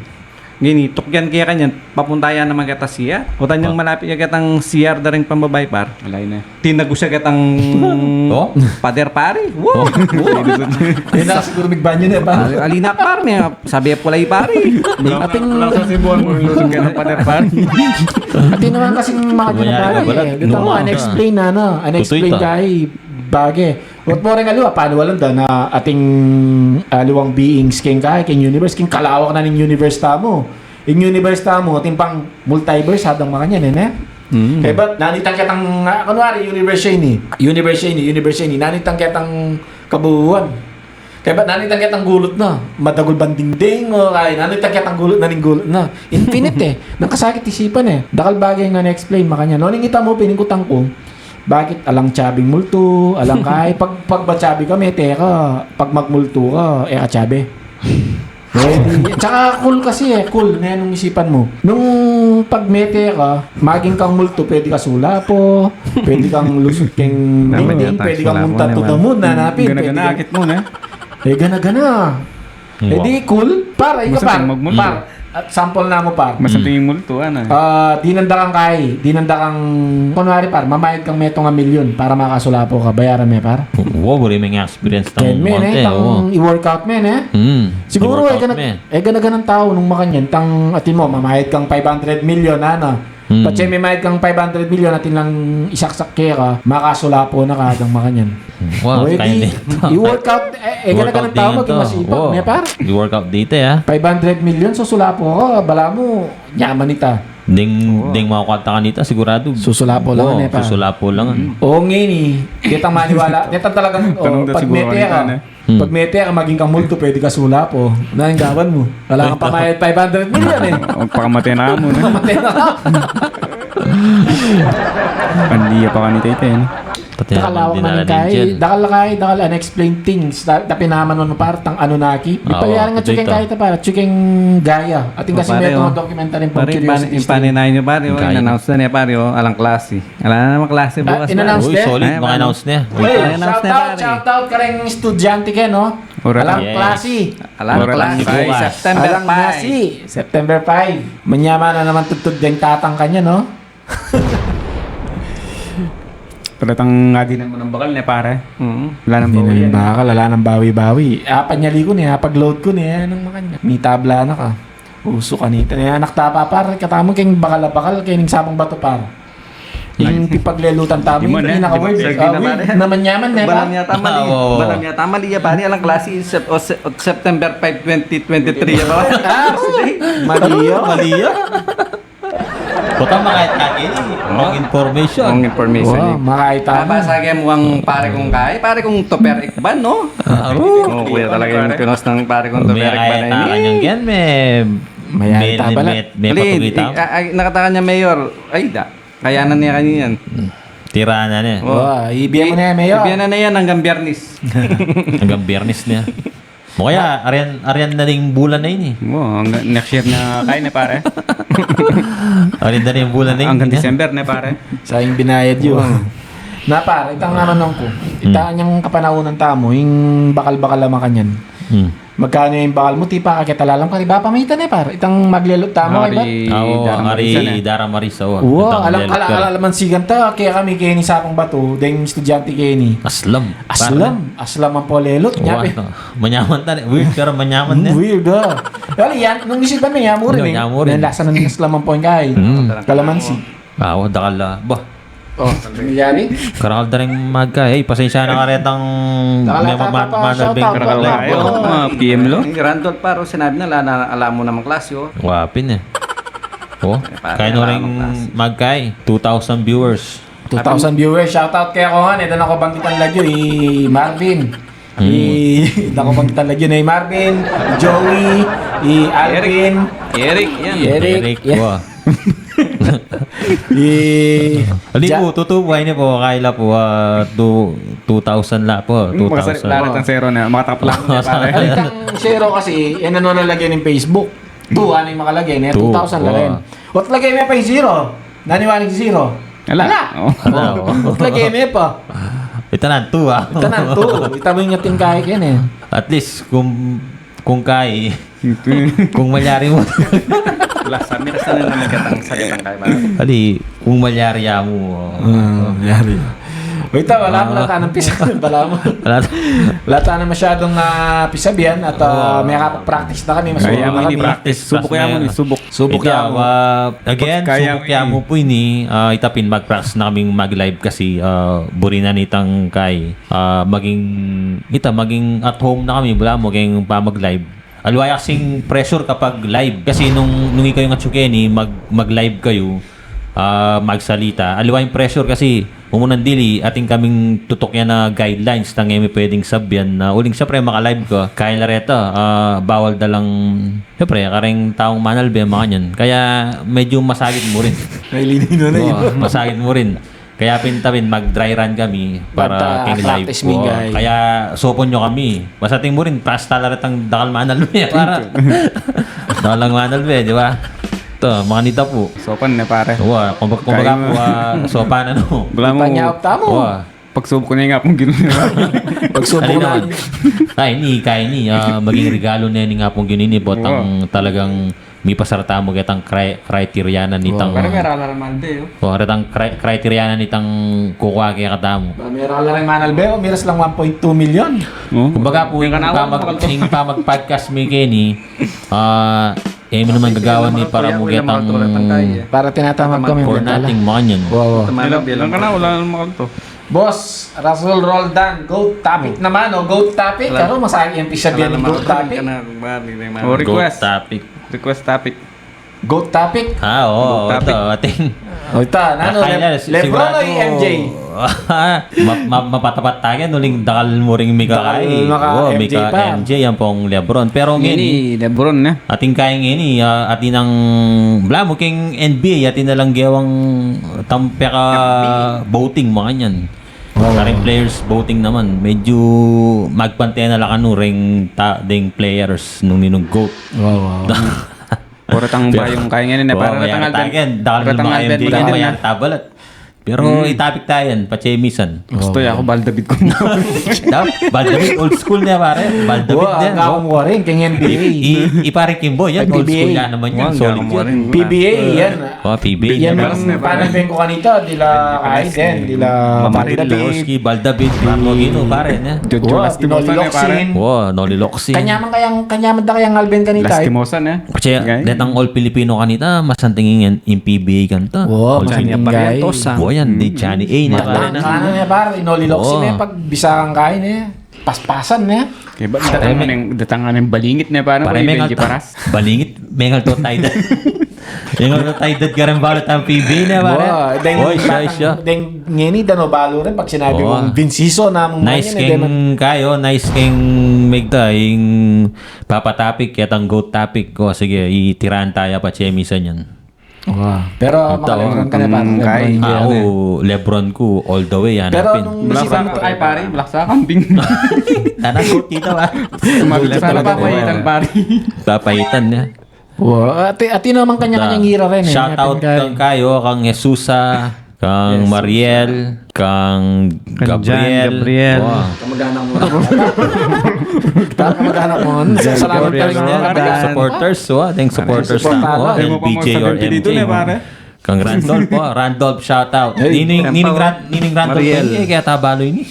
Ngini, tukyan kaya kanyan, papunta ya naman keta C R. Utan yang malapit ya ketang C R da ring pambabai, par. Alay na. Tinagus ya ketang pader, pare. Wow! Wow! Yun na siguro migbanyo na, par. Ali-, ali na, par, ne. Sabi pulay, pare. Ating wala sa Cebuan mo yung lusog ka ng pader, pare. Atin naman kasing mga ginagawa, eh. Ito mo, unexplained na, no? Unexplained kaya, bagay. Ot mo rin aliwa, paano walang da na ating aliwang beings king kaya, king universe, king kalawak na ning universe tamu. Ing universe tamu, ating pang multiverse, hadang makanyan, eh, ne? Kaya ba't nanitang ketang, ah, kunwari, universe ini, universe ini, universe ini, nanitang ketang kabuuan. Kaya ba't nanitang ketang gulut na? Madagul bandingding, o kaya nanitang ketang gulut na ning gulut na. Infinite, eh. Nang kasakit isipan, eh. Dakal bagay nga na-explain, makanyan. No, ning ita mo, piningkutan ko, bakit alang chabing multo, alang kaya, pag, pag ba chabi ka, mete ka, pag magmulto ka, e ka chabi. Eh, di, tsaka cool kasi eh, cool, ne, nung isipan mo. Nung pag mete ka, maging kang multo, pwede ka sulapo, pwede kang lusot keng dingding, pwede kang munta to the moon, hanapin, pwede kang gana-gana, akit mo, ne? Eh, gana-gana. Eh, di cool. Par, ika, par. Par, at sample na mo, par. Masanting yung multo, ano? Ah, dinanda kang kai, dinanda kang, kunwari, par, mamayad kang metung a milyon para makasulapo ka. Bayaran me, par? Wow, buri may experience. Ken me, ne, tang i-workout me, ne? Siguro, eh, gana-, eh, gana-ganang tau nung makanyan, tang, atin mo, mamayad kang five hundred million, ano? Patse mamayad kang five hundred million, atin lang isaksak keka, makasulapo na ka, dang makanyan. Wow, o, eh, di, i-workout, eh, eh, gana-ganang tau maging masipag, ne, par? I-workout dita, ah. Five hundred million, susulapo ka, bala mo, nyaman ita. Ding, ding makukuha ta kanita, sigurado. Susulapo lang, ne, par? Susulapo lang. O, ngini, kitang maniwala, kitang talagang, o, pag mete ka, pag mete ka, maging kang multo, pwede ka sulapo. Na, yung gawan mo. Wala kang pamayad five hundred million, eh. Magpakamatay na mo, ne? Pamatay na ka. Pandiya pa kanita ita, eh. Pati naman dinala din dyan. Dakal kaya, dakal kaya, dakal unexplained things. Ta-, tapinaman mo, par, tang Anunnaki. Di pa yan nga tsuking kaya ita, par, tsuking Gaia. Atin kasi may mga documentary, pare, pang curiosities. Ipaninayan nyo, pare, o, in-announce na niya, pare, o, alang klase. Ala na naman klase bukas, pare. Uy, solid, maka-announce na. Shout out, shout out kareng estudyante ke, no? Alang klase. Alang klase bukas. September five. Alang klase, September five. Manyaman na naman tudtud deng tatang kanya, no? Talagang nga din naman ang bakal, ne, pare? Ala nang bawi-bawi. Apanyali ku ne, apag-load ku ne, nang makanyan. Mitabla na ka. Usu kanita. Anak tapa, par, katamu keng bakal a bakal, keng sabang bato, par. Ing pipaglelutan tamu, ing pinaka-word. Word na manyaman, ne, par? Balam yata mali. Balam yata mali ya, pare. Alang klase, Sep-, o, Se-, o, September five, twenty twenty-three ya, pare. Ah, sige. Mali ya. Mali ya. Kota makait ka kini. Wrong information. Wrong information, eh. Makait ka. Basa ke mukhang pare kong kai, pare kong Toper Ikban, no? Aro. O, kuya, talaga yung pinost ng pare kong Toper Ikban na ini. Mayait na kanyang yan, may, may, may patugita. Ay, nakatakan niya, Mayor. Ay, da. Kaya na niya kanyan. Tira na niya. Wa, ibiyan mo na yan, Mayor. Ibiyan na niya yan hanggang Biyernes. Hanggang Biyernes niya. Mo kaya, arian, arian na rin bulan na ini. Mo, hanggang next year na kayo na, pare. Arian na rin bulan na ini, hanggang December na, pare. Sayang binayad yun. Na, pare, itang naman nung ku. Ita niyang kapanahunan tamu, ing bakal-bakal a makanyan. Hmm. Magkanu ing bakal mu, tipa ka keta lalam kari, ba pamita ne, par. Itang maglelut tamu, kari, ba? Ari Dara Marisa, ne? Dara Marisa, wa. Wa, itang alam, lelut ala, ka. Ala, alaman sigan ta, kaya kami, kaya ni Sapang Batu, deng estudyante kaya ni. Aslam. Aslam. Aslam ang polelut, wa, nyapi. Manyaman ta, ne? Weird, pero manyaman, ne? Hmm, weird, ah. Kali yan, nung isipan me, nyamu rin, eh. Nyamu rin. Nang lasa ng aslam ang poin kay. Hmm. Kalamansi. Ah, wa, dakal, ah. Ba? Oh, nangyari? Karakal da rin magkay. Ay, pasensya na karetang. Dakal, may ata ma-, pa, manalbing shout out, karakal pa, kayo, pa, mga P M lo. Yung Randolph, paro, sinabi na, ala, ala mu namang klase, oh. Wapin, eh. Oh, eh, pare, kaya no ala rin namang klase. Magkay, two thousand viewers. Two thousand viewers, shout out kaya ko nga, eh, doon ako banggitan lagi, eh, Marvin. Hmm. I, naku, bang talaga ni Marvin, Joey, i Alvin, Eric. Eric, yan. Eric, Eric, yan. Wa. I Ali Ja- po, tutu po, ini po, kaila po, ah, two, two thousand la po, Hmm, makasari-, two thousand. Lalat ang zero na, makatapos lang, pare. Itang zero kasi, yan ano na lagay ng Facebook. Two, ano yung makalagay? May two, two thousand la rin. Wa. What lagay mo pa yung zero? Naniwala yung zero? Ala. Ala. Oh. Ala, oh. What lagay mo pa? Ita na, two, ah. Ita na, two. Ita mo yung ating kaya ken, eh. At least, kung, kung kaya, kung malyari mu. Wala, sa amin, sa amin, sa amin, kaya ba? Ali, kung malyari mu, oh. Ah, malyari. O, ita, wala mo, ah, wala tanang pisa-, wala mo. Wala. Wala tanang masyadong, ah, pisabihan at, ah, oo, may practice na kami, mas kaya mo na kami. Practice, subok kaya mo, subok. Subok ita, ya mo. Ah, again, kaya subok ya mo po ini, ah, ita pin mag-practice na kaming mag-live kasi, ah, buri na nitang kay, ah, maging, ita, maging at home na kami, wala mo kayong pa mag-live. Aliwa ya kasing pressure kapag live. Kasi nung, nung ikaw yung atsu keni, mag-, mag-live kayo, ah, magsalita. Aliwa yung pressure kasi, umunang dili, atin kaming tutok yan na guidelines, tang e mi pwedeng sabyan na, uling siyempre, maka-live ka, kaya la reta, ah, bawal dalang, siyempre, kareng taung manalbe, makanyan. Kaya, medyo masagit mu rin. Nailini na na. Oo, yun. Masagit mu rin. Kaya pin ita pin mag-dry run kami para king live. Basta practice mi, guys. Kaya sopon nyo kami. Basta atin mu rin, prasta la retang dakal manalbe, para. Dakal lang manalbe, di ba? Ito, makanita po. Sopan ne, pare. Wa, kumbaga, kumbaga po, ah, sopan, ano. Bala mo. Panyawag tamu. Wa. Pagsubok na yung apung Ginu. Pagsubok na. Ay, ini, kaya ini, ah, maging regalo na yan yung apung Ginu ini, botang talagang mipasar tamu ketang kri-, criteria na nitang, pare, may rala rin manalbe, oh. Oh, retang kri-, criteria na nitang kukua kaya katamu. Ba, may rala rin manalbe, oh, miras lang one point two million. Oh. Kumbaga po, yung pamag-, yung pamag-podcast mi keni, ah, e mi naman gagawan ni para mu ketang para tinatamag kami for nothing, makanyan. Wow, wow. Wala, wala na, wala na makalto. Boss Rasul Roldan, goat topic naman, o, goat topic. Wala. Karo, masaya yung pisabihan ng goat topic. O, request. Goat topic. Request topic. Goat topic? Ah, oo, goat topic. Ito, ating. O, ita, nanu, Lebron o M J? Ma-, ma-, mapatapat tayo, nuling dakal mu ring mika-, dakal mika-M J pa. M J, yan pong Lebron. Pero ngeni, Lebron na. Atin kaya ngeni, ah, atin ang, bala mu keng N B A, atin na lang gewang tampeka voting, makanyan. Wow. Kareng players voting naman, medyo magpante na la kanu reng ta-, deng players nung ninung goat. Wow, wow. Puro tang bayung kaya ngeni, para retang Alvin. Dakal retang Alvin, M J, makanyan, tabalat. Pero itapik tayan, patsemisan. Gusto ya ako, Baldabit ko. Baldabit, old school niya, pare. Baldabit niya. Wow, ang waring keng N B A. I, i, i pare Kimbo, yan, old school niya naman yan, solid yan. P B A yan. Oh, P B A. Yan, parang bengko kanita, dila Aiden, dila Mamaril, Baldabit. Lorski, Baldabit, Marlo Gino, pare, ne? Jojo Lastimosa, ne, pare? Wow, Noli Loxi. Kanyaman kayang, kanyaman da kayang Alvin kanita, eh. Lastimosa, ne? Kasi, detang all Filipino kanita, masanting ing P B A kanita. Wow, masanting, guys. Wow, yan, di Johnny A, ne, pare, ne? Matang ka na, ne, pare? Noli Loxi, ne, pag bisang kain, ne? Paspasan, ne? Kaya ba, datang na yung, datang na yung balingit na, parang pare, Benji Paras. Balingit, mengal to tayo. Mengal to tayo, dat ka rin balo tayong P B A na, pare. Wow, deng, oy, siya, siya. Deng ngeni, dano balo rin, pag sinabi mong Vinciso na mong nice keng kayo, nice keng megda, ing papa topic, ketang goat topic. O, sige, itiraan tayo pa, chemisan yan. Wow. Pero ito, maka-Lebron ka na, pare. Lebron, ah, oo, Lebron ku all the way, hanapin. Pero nung nasipan mo to kay pare, blaksa, kambing. Tanang goat dito, ah. Sumagot ka talaga, papahitan, pare. Papahitan niya. Wow. Ati, ati naman kanya-kanyang ira rin, eh. Shout out kang kayo, kang Jesusa. Kang Mariel, kang Gabriel. Gabriel. Wow. Kamag-anak mu. Kamag-anak mu. Salamat pa rin. Supporters, wa. Thank supporters na, wa. L B J or M J. Kang Randolph, wa. Randolph, shout out. Nining, Nining Ran-, Nining Randolph, Mariel. Kaya tabalo ini.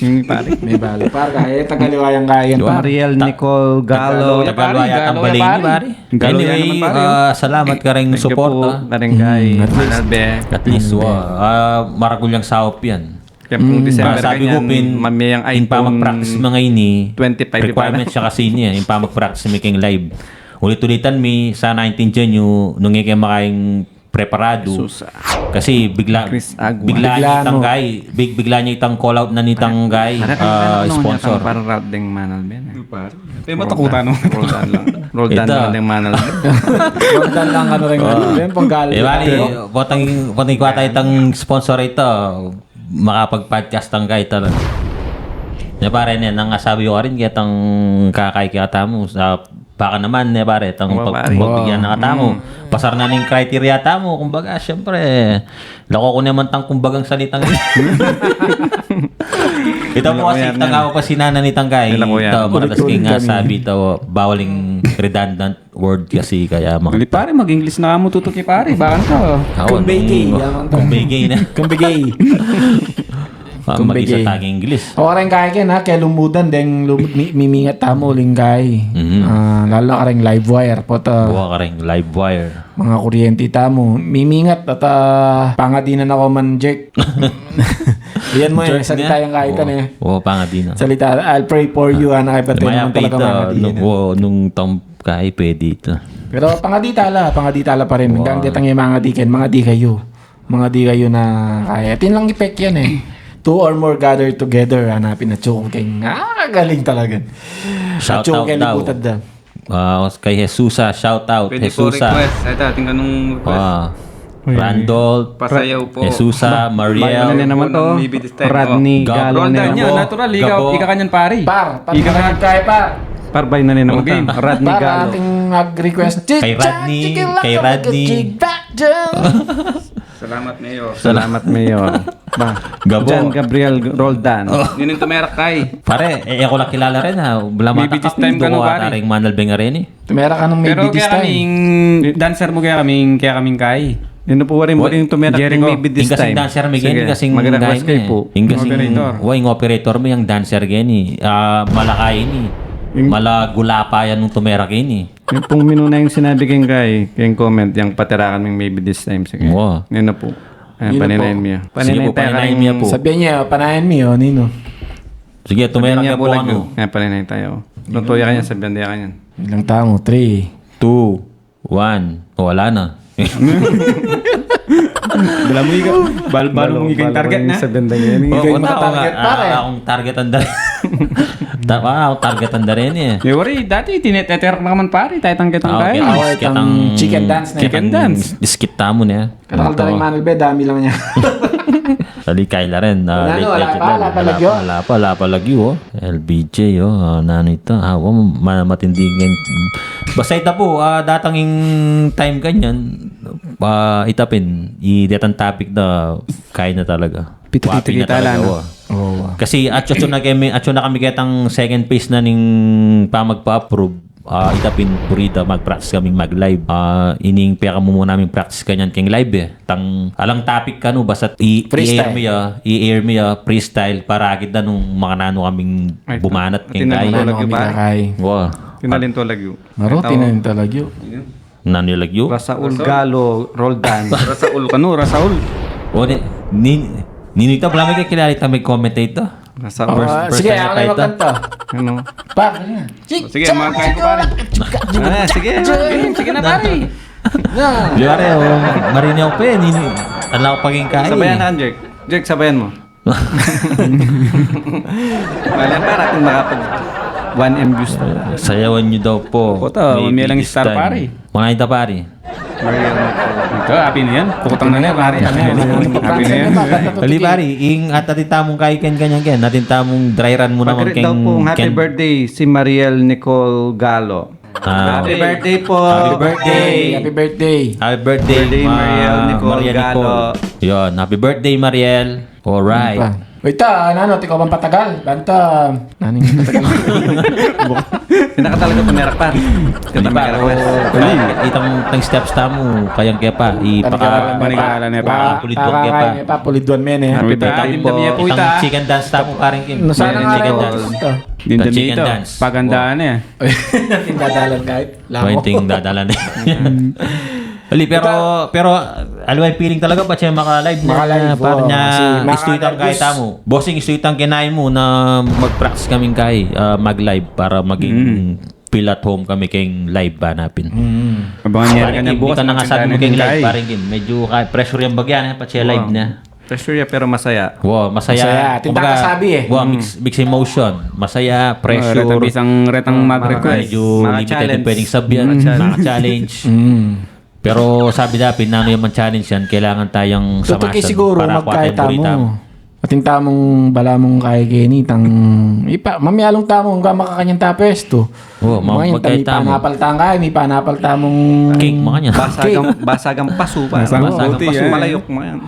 May bali. Par, kaya tagaliwayang kaya, par. Mariel Nicole Galo. Tagaliwaya tambali ini, pare. Anyway, salamat kareng support, ah. Kareng kay Manalbe. At least, wa, ah, maragul yang saup yan. Kaya pung December sabi ku, pin, mamiyang in pamag-practice mi ngeni, twenty-five requirements ya kasi ini, in pamag-practice mi keng live. Ulit-ulitan mi, sana aintindian yu, nung e kayu makaing preparadu. Kasi bigla, bigla ne itang kay, big-, bigla ne itang call out na nitang kay, ah, sponsor. Para rout deng Manalbe. Pare, matakutan, no? Roldan lang. Roldan lang deng Manalbe. Roldan lang, ano rin, ano rin, panggal. E, bali, potang, potang kuwata itang sponsor ita, makapag-podcast tang kay ita. Ne, pare, ne, nang asabi ku karin, ketang kakay katamu, sa, baka naman, ne, pare, tang pagbigyan na katamu. Pasar na ning criteria tamu, kumbaga, siyempre, lako ku naman tang kumbagang salitang. Ita mu kasi, itang kapasinan na nitang kay. Ita, maralas keng asabi ita, bawal ing redundant word kasi kaya mga. Pare, mag-English na ka mu tutuki, pare. Baka na ka. Kumbay gay, yaman to. Kumbay gay na. Kumbay gay. Kumbay gay. Mag-isa tang English. O, kareng kay ken, ha, kaya lumudan, deng lumud, mi-, mimingat tamu, uling kay. Ah, lalo na kareng live wire, pota. Buwa kareng live wire. Mga kuryente tamu. Mimingat at, ah, pangadinan aku man, Jack. Yan mu, e, salita yang kaitan, e. O, pangadinan. Salita, "I'll pray for you," ana, kay pati naman talaga mangadi. Nung, nung tam-, kay pwede ita. Pero pangadi tala, pangadi tala pa rin. Hanggang detang e mangadi ken, mangadi kayu. Mangadi kayu na kaya. Atin lang epek yan, e. Two or more gather together, ana, pin atsu ku keng, ah, galing talaga. Shout out daw. Ah, kay Jesusa, shout out. Pwede po Jesusa. Request. Ito, ating kanung request. Ah. Randolph, Pasayaw po. Jesusa, Mariel. Bayan na naman to. Rodney Galo. Roldan, natural. Ika, ika kanyan, pare. Par, par, ika kanyan kay, par. Par, bayan na naman to. Rodney Galo. Par, ating nag-request. Kay Rodney, kay Rodney. Salamat, Mayor. Salamat, Mayor. Ba, Gabo. John Gabriel Roldan. Ninin tumerak kay. Pare, e, e ku la kilala rin, ha. Maybe this time ka, no, pare? Manalbe ngeni. Tumerak ka nung maybe this time. Pero kaya kaming dancer mu, kaya kaming, kaya kaming kay. Yun na po, waring, waring tumerak ring maybe this time. Ing kasing dancer mi geni, kasing mag-request kayu po. Ing kasing, wa, ing operator mi, yang dancer geni. Ah, malakay ini. Malagulapa yan nung tumerak ini. Yung pung minuna yung sinabi keng kay, keng comment, yang patirakan ming maybe this time. Sige. Wa. Yan na po. Ayan, paninayan mi ya. Sige po, paninayan mi ya po. Sabihan ya, paninayan mi ya, ninu. Sige, tumerak ya po, ano. Ayan, paninayan tayu. Lutu ya kanyan, sabihan ya kanyan. Bilang tamu, three, two, one. O, wala na. Bala mu ika, bal-, bala mu ika ing target na. Sabihan ya kanyan. O, ika ing makatarget, pare. Akung target anda. Tama, akung target anda rin, e. E, wari, dati, tineteterak na ka man, pare. Tayo tang ketang kay. Chicken dance na. Chicken dance. Skit tamu na. Karakal tayo, Manalbe, dami lang niya. Dali, kay la rin. Wala pa, wala pa lagyu. Wala pa, wala pa lagyu, o. L B J, o. Ah, nanu ita? Ah, wa, ma-, matindi ngeni. Basta ita po, ah, datang ing time kanyan, ah, ita pin, i detang topic na kay na talaga. Pitu-pitu kita la, no? Kasi atsu, atsu na kami, atsu na kami ketang second phase na ning pamagpa-approve. Ah, ita pin purita, mag-practice kaming mag-live. Ah, ining pekamumu naming practice kanyan keng live, e. Tang, alang topic kanu, basta i-, i-air mi ya, i-air mi ya, freestyle, para akit da nung makananu kaming bumanat keng kay. Wa. Tinalinto lagyu. Maro, tinalinto lagyu. Nanu ya lagyu? Rasaul Galo Roldan. Rasaul kanu, Rasaul. O, ni, ni, ninu ita, bala mi kakilala ita, mag-comment ita. Rasaul. Sige, ako na magkanta. Ano? Par, ano? Sige, mga kay ko, pare. Ah, sige, sige na, pare. Di, pare, o, marine ako pa, e, ninu, ala ku pa king kay. Sabayan na, Jake. Jake, sabayan mu. Wala, para kung makapag one M views na. Sayawan yu daw po. Kota, maybe lang this star time. Pare. Mana ita, pare? Ito, happy na yan. Pukutang na yan, pare. Happy na yan. Dali, pare. Ing at atin tamung kay ken kanyan ken. Atin tamung dry run mu naman. Pakirit daw pong happy birthday si Mariel Nicole Galo. Ah, Happy birthday po. Happy birthday. Happy birthday. Happy birthday, Birthday, Ma-, Mariel Nicole Mariel Galo. Nicole. Yun, happy birthday, Mariel. Alright. Ano pa? Uy, ta, ano, ano, tiko pang patagal. Banta, naning patagal. Pinaka talaga tumerak pa. Hindi pa, o, itang, itang steps tamu, kayang kaya pa, ipaka-, Talaga, manigalan na pa. Wa, puliduan kaya pa. Kaya pa, puliduan men, eh. Happy Itang, birthday po. Itang chicken dance tamu, paring Kim. Nasana Itang nga chicken raw, dance. Ito. Itang chicken dance. Pagandaan, eh. Tinda dalan kahit. Lamo. Pointing dadalan. Ali, pero, Ita- pero, aliwa yung feeling talaga, pa siya maka-live na, Maka-live, par oo. Niya, Kasi istuitang maka-live kahit is- tamu. Bossing, istuitang kinain mu na mag-practice kaming kai, ah, mag-live para maging Mm. feel at home kami kayong live ba napin. Mm. Abangan niya Paring ka na Kim, bukas, di ka na nga sabi maganda mo na kayong yung live, kai. Paring Kim. Medyo ka-, pressure yung bagyan, eh, pa siya live Wow. na. Pressure ya, pero masaya. Wow, masaya. Masaya. Tinta Kumbaga, ka sabi, eh. Wow, Mm. mix, mix emotion. Masaya, Oh, pressure. Retang bisang, retang Ah, mag-request. Medyo limited Maka-challenge. yung pwedeng sabihan. Mm. Maka-challenge. Mm. Pero sabi dapin, nanu yung challenge yan, kailangan tayong Tutuki samasan siguro, para magkaya kuha tayong tamu. Burita. Ating tamung bala mung kaya keni, tang, ipa, mamialung tamu, nga makakanyang tapes to. Oo, ma-, Mga yun, magkaya tami tamu. Panapal tang kaya, may panapal tamung Cake, mga yan. Basagang, Cake. Basagang pasu pa. Basagang Basagang pasu, eh. Malayok, mga yan.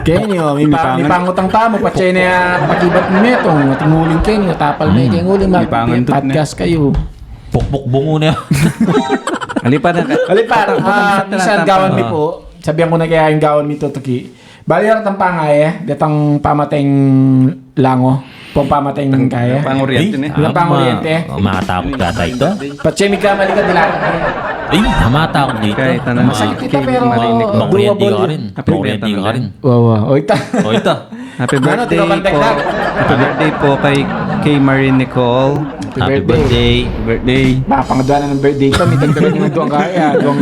Keni, o, mi pa-, Mipangan. Mipangutang tamu, patse ne, a, pakibat ni Metong, ating uling keni, o, tapal ne, Hmm. keng uling, mag-, Mipangan tut ne. Podcast kayu. Pukpuk bungu ne. Alipa na ka. Alipa, Pukpuk a, na minsan ka. Gawan mi Ah. po, sabian ku na kaya ing gawan mi tutuki. Bali, aratang pangaye, detang pamateng lango. Pong pamateng kaya. Pang-Oriente Eh, ne. Pang-Oriente. Ama, matakut ka tayo ito. Patse mi ka, malikat dila. Eh, matakut dito. Kaya ito na. Masakit ito, pero Pang-Oriente doable ka yun. Rin. Pang-Oriente ka rin. Wa, wa. O, ita. O, ita. Happy Ano, birthday tinapandag po. Na? Happy birthday po kay, kay Marie Nicole. Happy Happy birthday. Birthday. Happy birthday. Mapangadwa na ng birthday ka, may dagdagan yung duwang kaya, duwang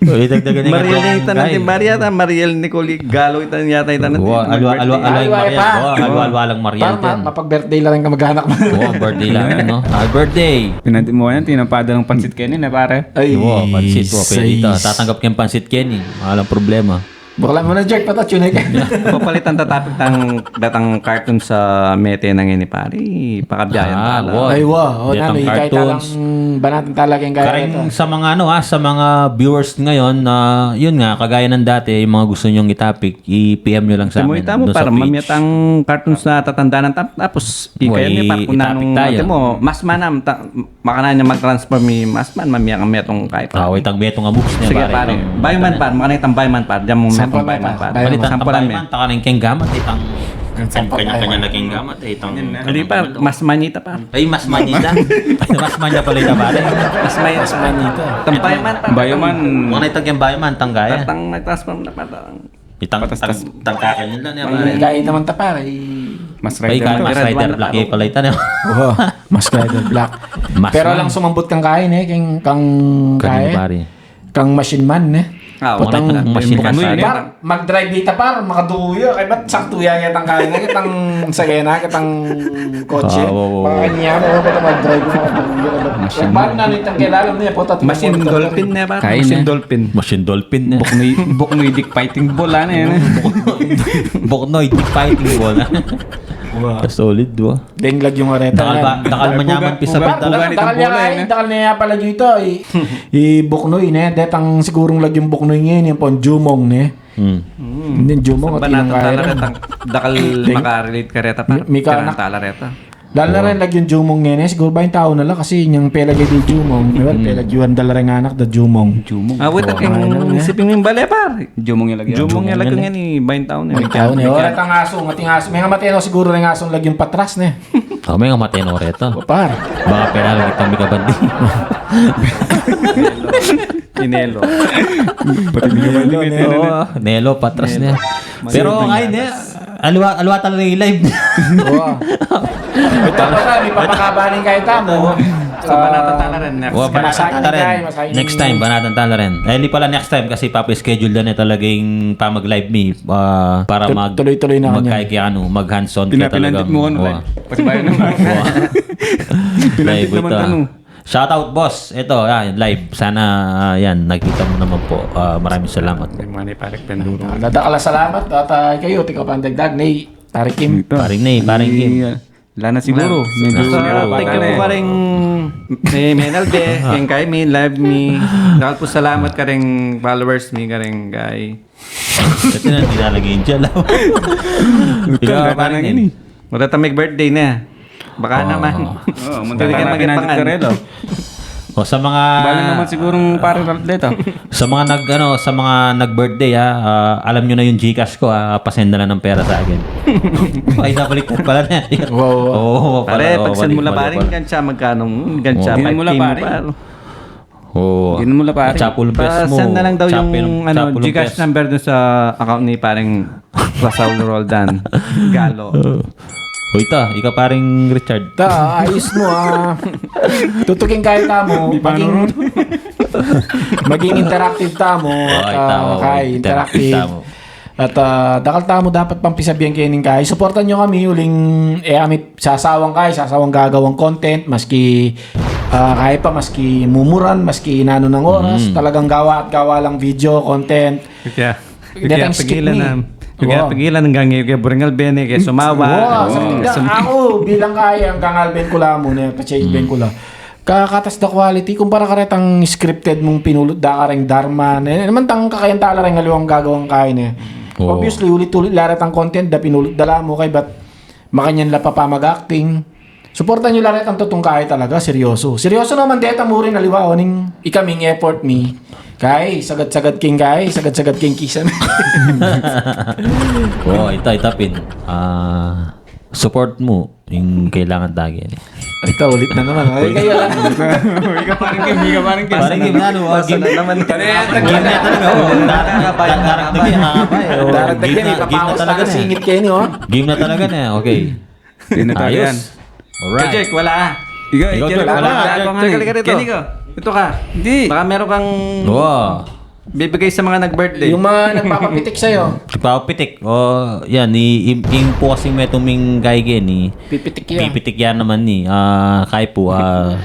Uy, dagdagan na Mariel nga na itanan, kay. Di Maria, ta, Mariel Nicole Galo, itanan yata, itanan, Wa, di, alwa, alwa, birthday. Alwa, Alwa, Mariel. Pa. Wa, alwa, alwa lang Mariel. Para ma-, din. Mapag-birthday lang ang kamag-anak mo. Wa, birthday lang, no? Happy birthday. Pinanti mo yan, tinapada ng pansit keni, na pare. Ay, Wa, pansit, wa, pwede ito. Sais. Tatanggap kayong pansit keni. Walang problema. Bakla mo na, Jack, pata, tune ka. Papalitan ta topic tang datang cartoon sa mete nang ini, pare. Pakabiyayan Ah, tala. Wa. Ay, wa. O, detang nanu, ikay cartoons. Talang banatan talaga yung kaya Kareng ito. Sa mga ano, ah, sa mga viewers ngayon, ah, yun nga, kagaya ng dati, yung mga gusto nyong i-topic, i-P M nyo lang sa Timoy amin, tamo, dun sa para page. Mamiyat ang cartoons na tatandanan tap-, tapos, Wa, ikaya niya, i-, para kung i-topic nanong, tayo. Ate mo, mas manam, ta-, makanyan niya mag-transform, mi-, mas man, mamiyat ang metong kaya, Ah, pare. Wait, ang metong abus niya, Sige, pare, pare. Itang Bayo man, pare. Makanyan itang bayo man, pare. Diyan mo Sample metong bayo man, man, pare. Bayo man. Sample Bayo man, man. Taka na yung keng gamat, itang Ang sample kanya-kanya bayo. Na keng gamat, itang Hindi, pare. Mas manita, pare. Ay, mas manita. Mas manya pala ito, pare. Mas may-, Mas manita. Tambayo man, pare. Bayo man. Mga na itang keng bayo man, tanggaya. Tatang nag-transform na, pare. Itang, Patas-tas. Tang-, tangkakan yun lang, May pare. Gaya naman ta, pare. Mas Ay, Rider ka, man. Mas Rider Black, eh, pala ito, no? Oo, Mas Rider Black. Mas Pero man. Lang sumambut kang kain, eh, kang, kang Kang kain. Pare. Kang Machine Man, eh. Ah, Potang Machine Man. Machine Man. Par, mag-drive dita, par, makaduya. Kaya ba't saktuya kitang kain, kitang sagena, kitang kotse? Ah, wa, wa, wa. Makakanya mo, ba't mag-drive, makaduya? Machine Man. Ba't na nitang kilala mo, eh, potat Machine Dolphin, eh, pare. Kain, Machine eh. Dolphin. Machine Dolphin, eh. Buknoy, Buknoy Dick Fighting Ball, ano, yan, eh. Buknoy Dick Fighting Ball. Wow. Solid, wa. Deng lagyung areta. Dakal ba, yan. Dakal man yaman pisa Puga-, pintala. Puga nitang Dakal niya bola, kain, eh. Dakal niya pala dito, i-, i-Buknoy, ne? Detang sigurong lagyung Buknoy ngayon, yung pon Jumong, ne? Hmm. Hmm. Hindi, Jumong, sa at banatan inang tala kain. Reta, dakal Deng-, makarelate ka reta, pa. Mi-, mika-, Tirang anak. Tala reta. Dahil na Wow. Rin lagyung Jumong ngayon, eh. Siguro ba yung tao na lang kasi yung pelagay di Jumong, di ba? Hmm. Pelagyuan dala rin anak da Jumong. Jumong. Ah, wait, Wow. Aking Ayun, eh. Siping yung bale, par. Jumong yung lagyan. Jumong yung Jumong lagyan yun, eh. Nga ni, bayan tao na. Bayan tao na. Ora tang asu, ating asu. May nga matino siguro ng asu, lagyung patras ne. Oh, may nga matino reto. Par. Baka pera lagi kami kabandi. Inelo. Pati di naman Nelo, din, eh, Nelo, patras Nelo. Niya. Pero Sige. Ngayon, eh, alwa, alwa talaga yung live. Oo. Ito pa sa, may papakabanin kayo tamo. Sa banatan tala rin, next Wa, time. Banatan tala rin. Masahin tayo, masahin. Next time, banatan tala rin. Eh, di pala next time kasi papa-schedule na niya talaga yung pamag-live me, ah, para Tul-, mag-, tuloy-tuloy na kanya. Magkaya kaya ano, mag-hands-on kaya Pinapinantik talagang, mo, ano, wa. Live? Kasi bayan naman. Wa. Pinantik Live naman, ito. Ano? Shout out, boss. Ito, ah, live. Sana, ah, yan, nakita mo naman po. Ah, maraming salamat po. Yung mga ni Parik Penduro. Nadakal a salamat at, ah, kayo, tika pandagdag ni Paring Kim. Ito. Paring Ney, Paring Kim. Iya. Wala na siguru. Medyo basta, thank you po kareng, eh, Menal de, keng kay mi, live mi. Dakal pung salamat kareng followers mi, kareng kay. Kasi na, nilalagay yung tiyan lang. Ikaw, parang ini. Wala tang mag-birthday na. Baka naman. Oo, munta ka na pinanjit ka relo. O sa mga bali naman sigurong pare Ralph dito. Sa mga nag, ano, sa mga nag-birthday, ha, ah, alam nyo na yung GCash ko, ha, pasend na lang ng pera sa akin. Ay, nabaliktad pala na. Oo, oo. Oo, pare, pala, oo, pag-send mo la, pare, gansa magkano, gansa. Hindi mo la, pare. Oo. Hindi mo la, pare. Chapel best mo. Pa-send na lang daw yung, ano, GCash number dun sa account ni pareng Rasaul Roldan Galo. O ita, ika pareng Richard. Ta, ayos mo, ah. Tutuking kaya tamu. Maging, maging interactive tamu. At, ah, kay interactive tamu. At, ah, dakal tamu dapat pang pisabian keni kay. Suportan nyo kami, uling, eh, kami sasawang kay, sasawang gagawang content, maski, ah, kaya pa, maski mumuran, maski nanu nang oras, talagang gawa at gawa lang video, content. Hindi tamu pigilan na. Hindi tamu pigilan hanggang ngayon kay Buring Alben, eh, kay sumawa. Wow, sa pinda, ako, bilang kaya, hanggang Alben ku la muna, pa-change ben ku la. Kakatas da quality, kumpara karetang scripted mung pinulut da kareng Darman. Eh, naman tang kakayan tala reng aliwang gagawang kain, eh. Oo. Obviously, ulit-ulit la retang content da pinulut da la mu, kay ba't makanyan la pa pa mag-acting. Suportan nyo la retang tutung kaya talaga, seryoso. Seryoso naman deta mu rin, aliwa, oning ikaming effort mi. Kay, sagad-sagad king kay, sagad-sagad king kisan. Oo, ita, ita pin. Ah, support mu yung kailangan tagi. Ita, ulit na naman. Ay, kayo lang. Ika parang Kim, ika parang Kim. Parang Kim, ano, ah, game na naman. Game na talaga, oh. Daragdag yan, ha, pa, eh, oh. Daragdag yan, game na, game na ipapaus talaga na, eh. Singit kayo, oh. Game na talaga na, okay. Game na tayo yan. Ayos. Alright. Jack, wala, ah. Ikaw, ikaw, Jack, wala. Ikaw, ikaw, ikaw, ikaw. Ito ka. Hindi. Baka meron kang bibigay sa mga nag-birthday. Yung mga nagpapapitik sa'yo. Nagpapapitik. O, yan, i-, i-, yung po kasing metung ming kay Kenny. Pipitik yan. Pipitik yan naman ni. Ah, kay po, ah,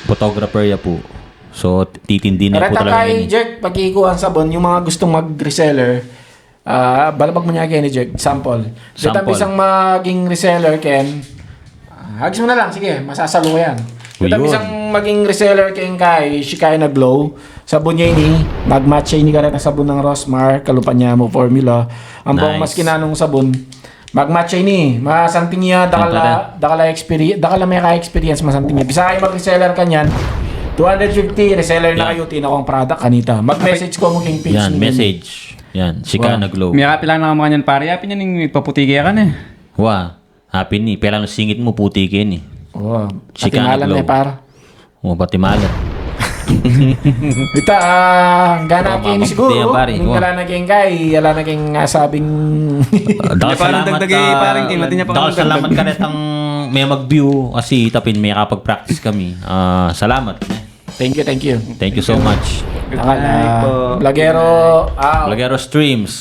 photographer ya po. So, titindi na po talaga kay Jack, pag-iikuan sabon, yung mga gustong mag-reseller, ah, balabag mo niya kay ni Jack, sample. Sample. Deta misang maging reseller, Ken. Ah, hagis mo na lang, sige, masasalu yan. Deta misang maging reseller, Ken, kay Shekinah Glow. Sabon niya ini, mag-match siya ini karetang sabon nang Rosmar, kalupa niya mo formula. Ang bang mas kinanong sabon, mag-match siya ini. Masanting niya, dakal la, dakal la experience, dakal la may ka-experience, masanting niya. Bisa kayo mag-reseller kanyan, two hundred fifty, reseller na kayo, tinakong product, kanita. Mag-message ko mo king page. Yan, message. Yan, Shekinah Glow. May kapila na ka makanyan, pare. Apin yan yung ipaputiki ka na, eh. Wa, apin ni, pera ng singit mo, putiki ni. Wa, Shekinah Glow. Atimalan na, eh, par. O, pati malam. Ita, ah, gana keng siguro. Pare, nung ala na keng kay, ala na keng, ah, sabing. Ah, dakal salamat, dagdag, ah, parang king, latin niya pa dakal salamat karetang may mag-view kasi tapin may kapag-practice kami. Ah, salamat. Thank you, thank you. Thank you so much. Dakal, ah, Blagero, ah, Blagero Streams.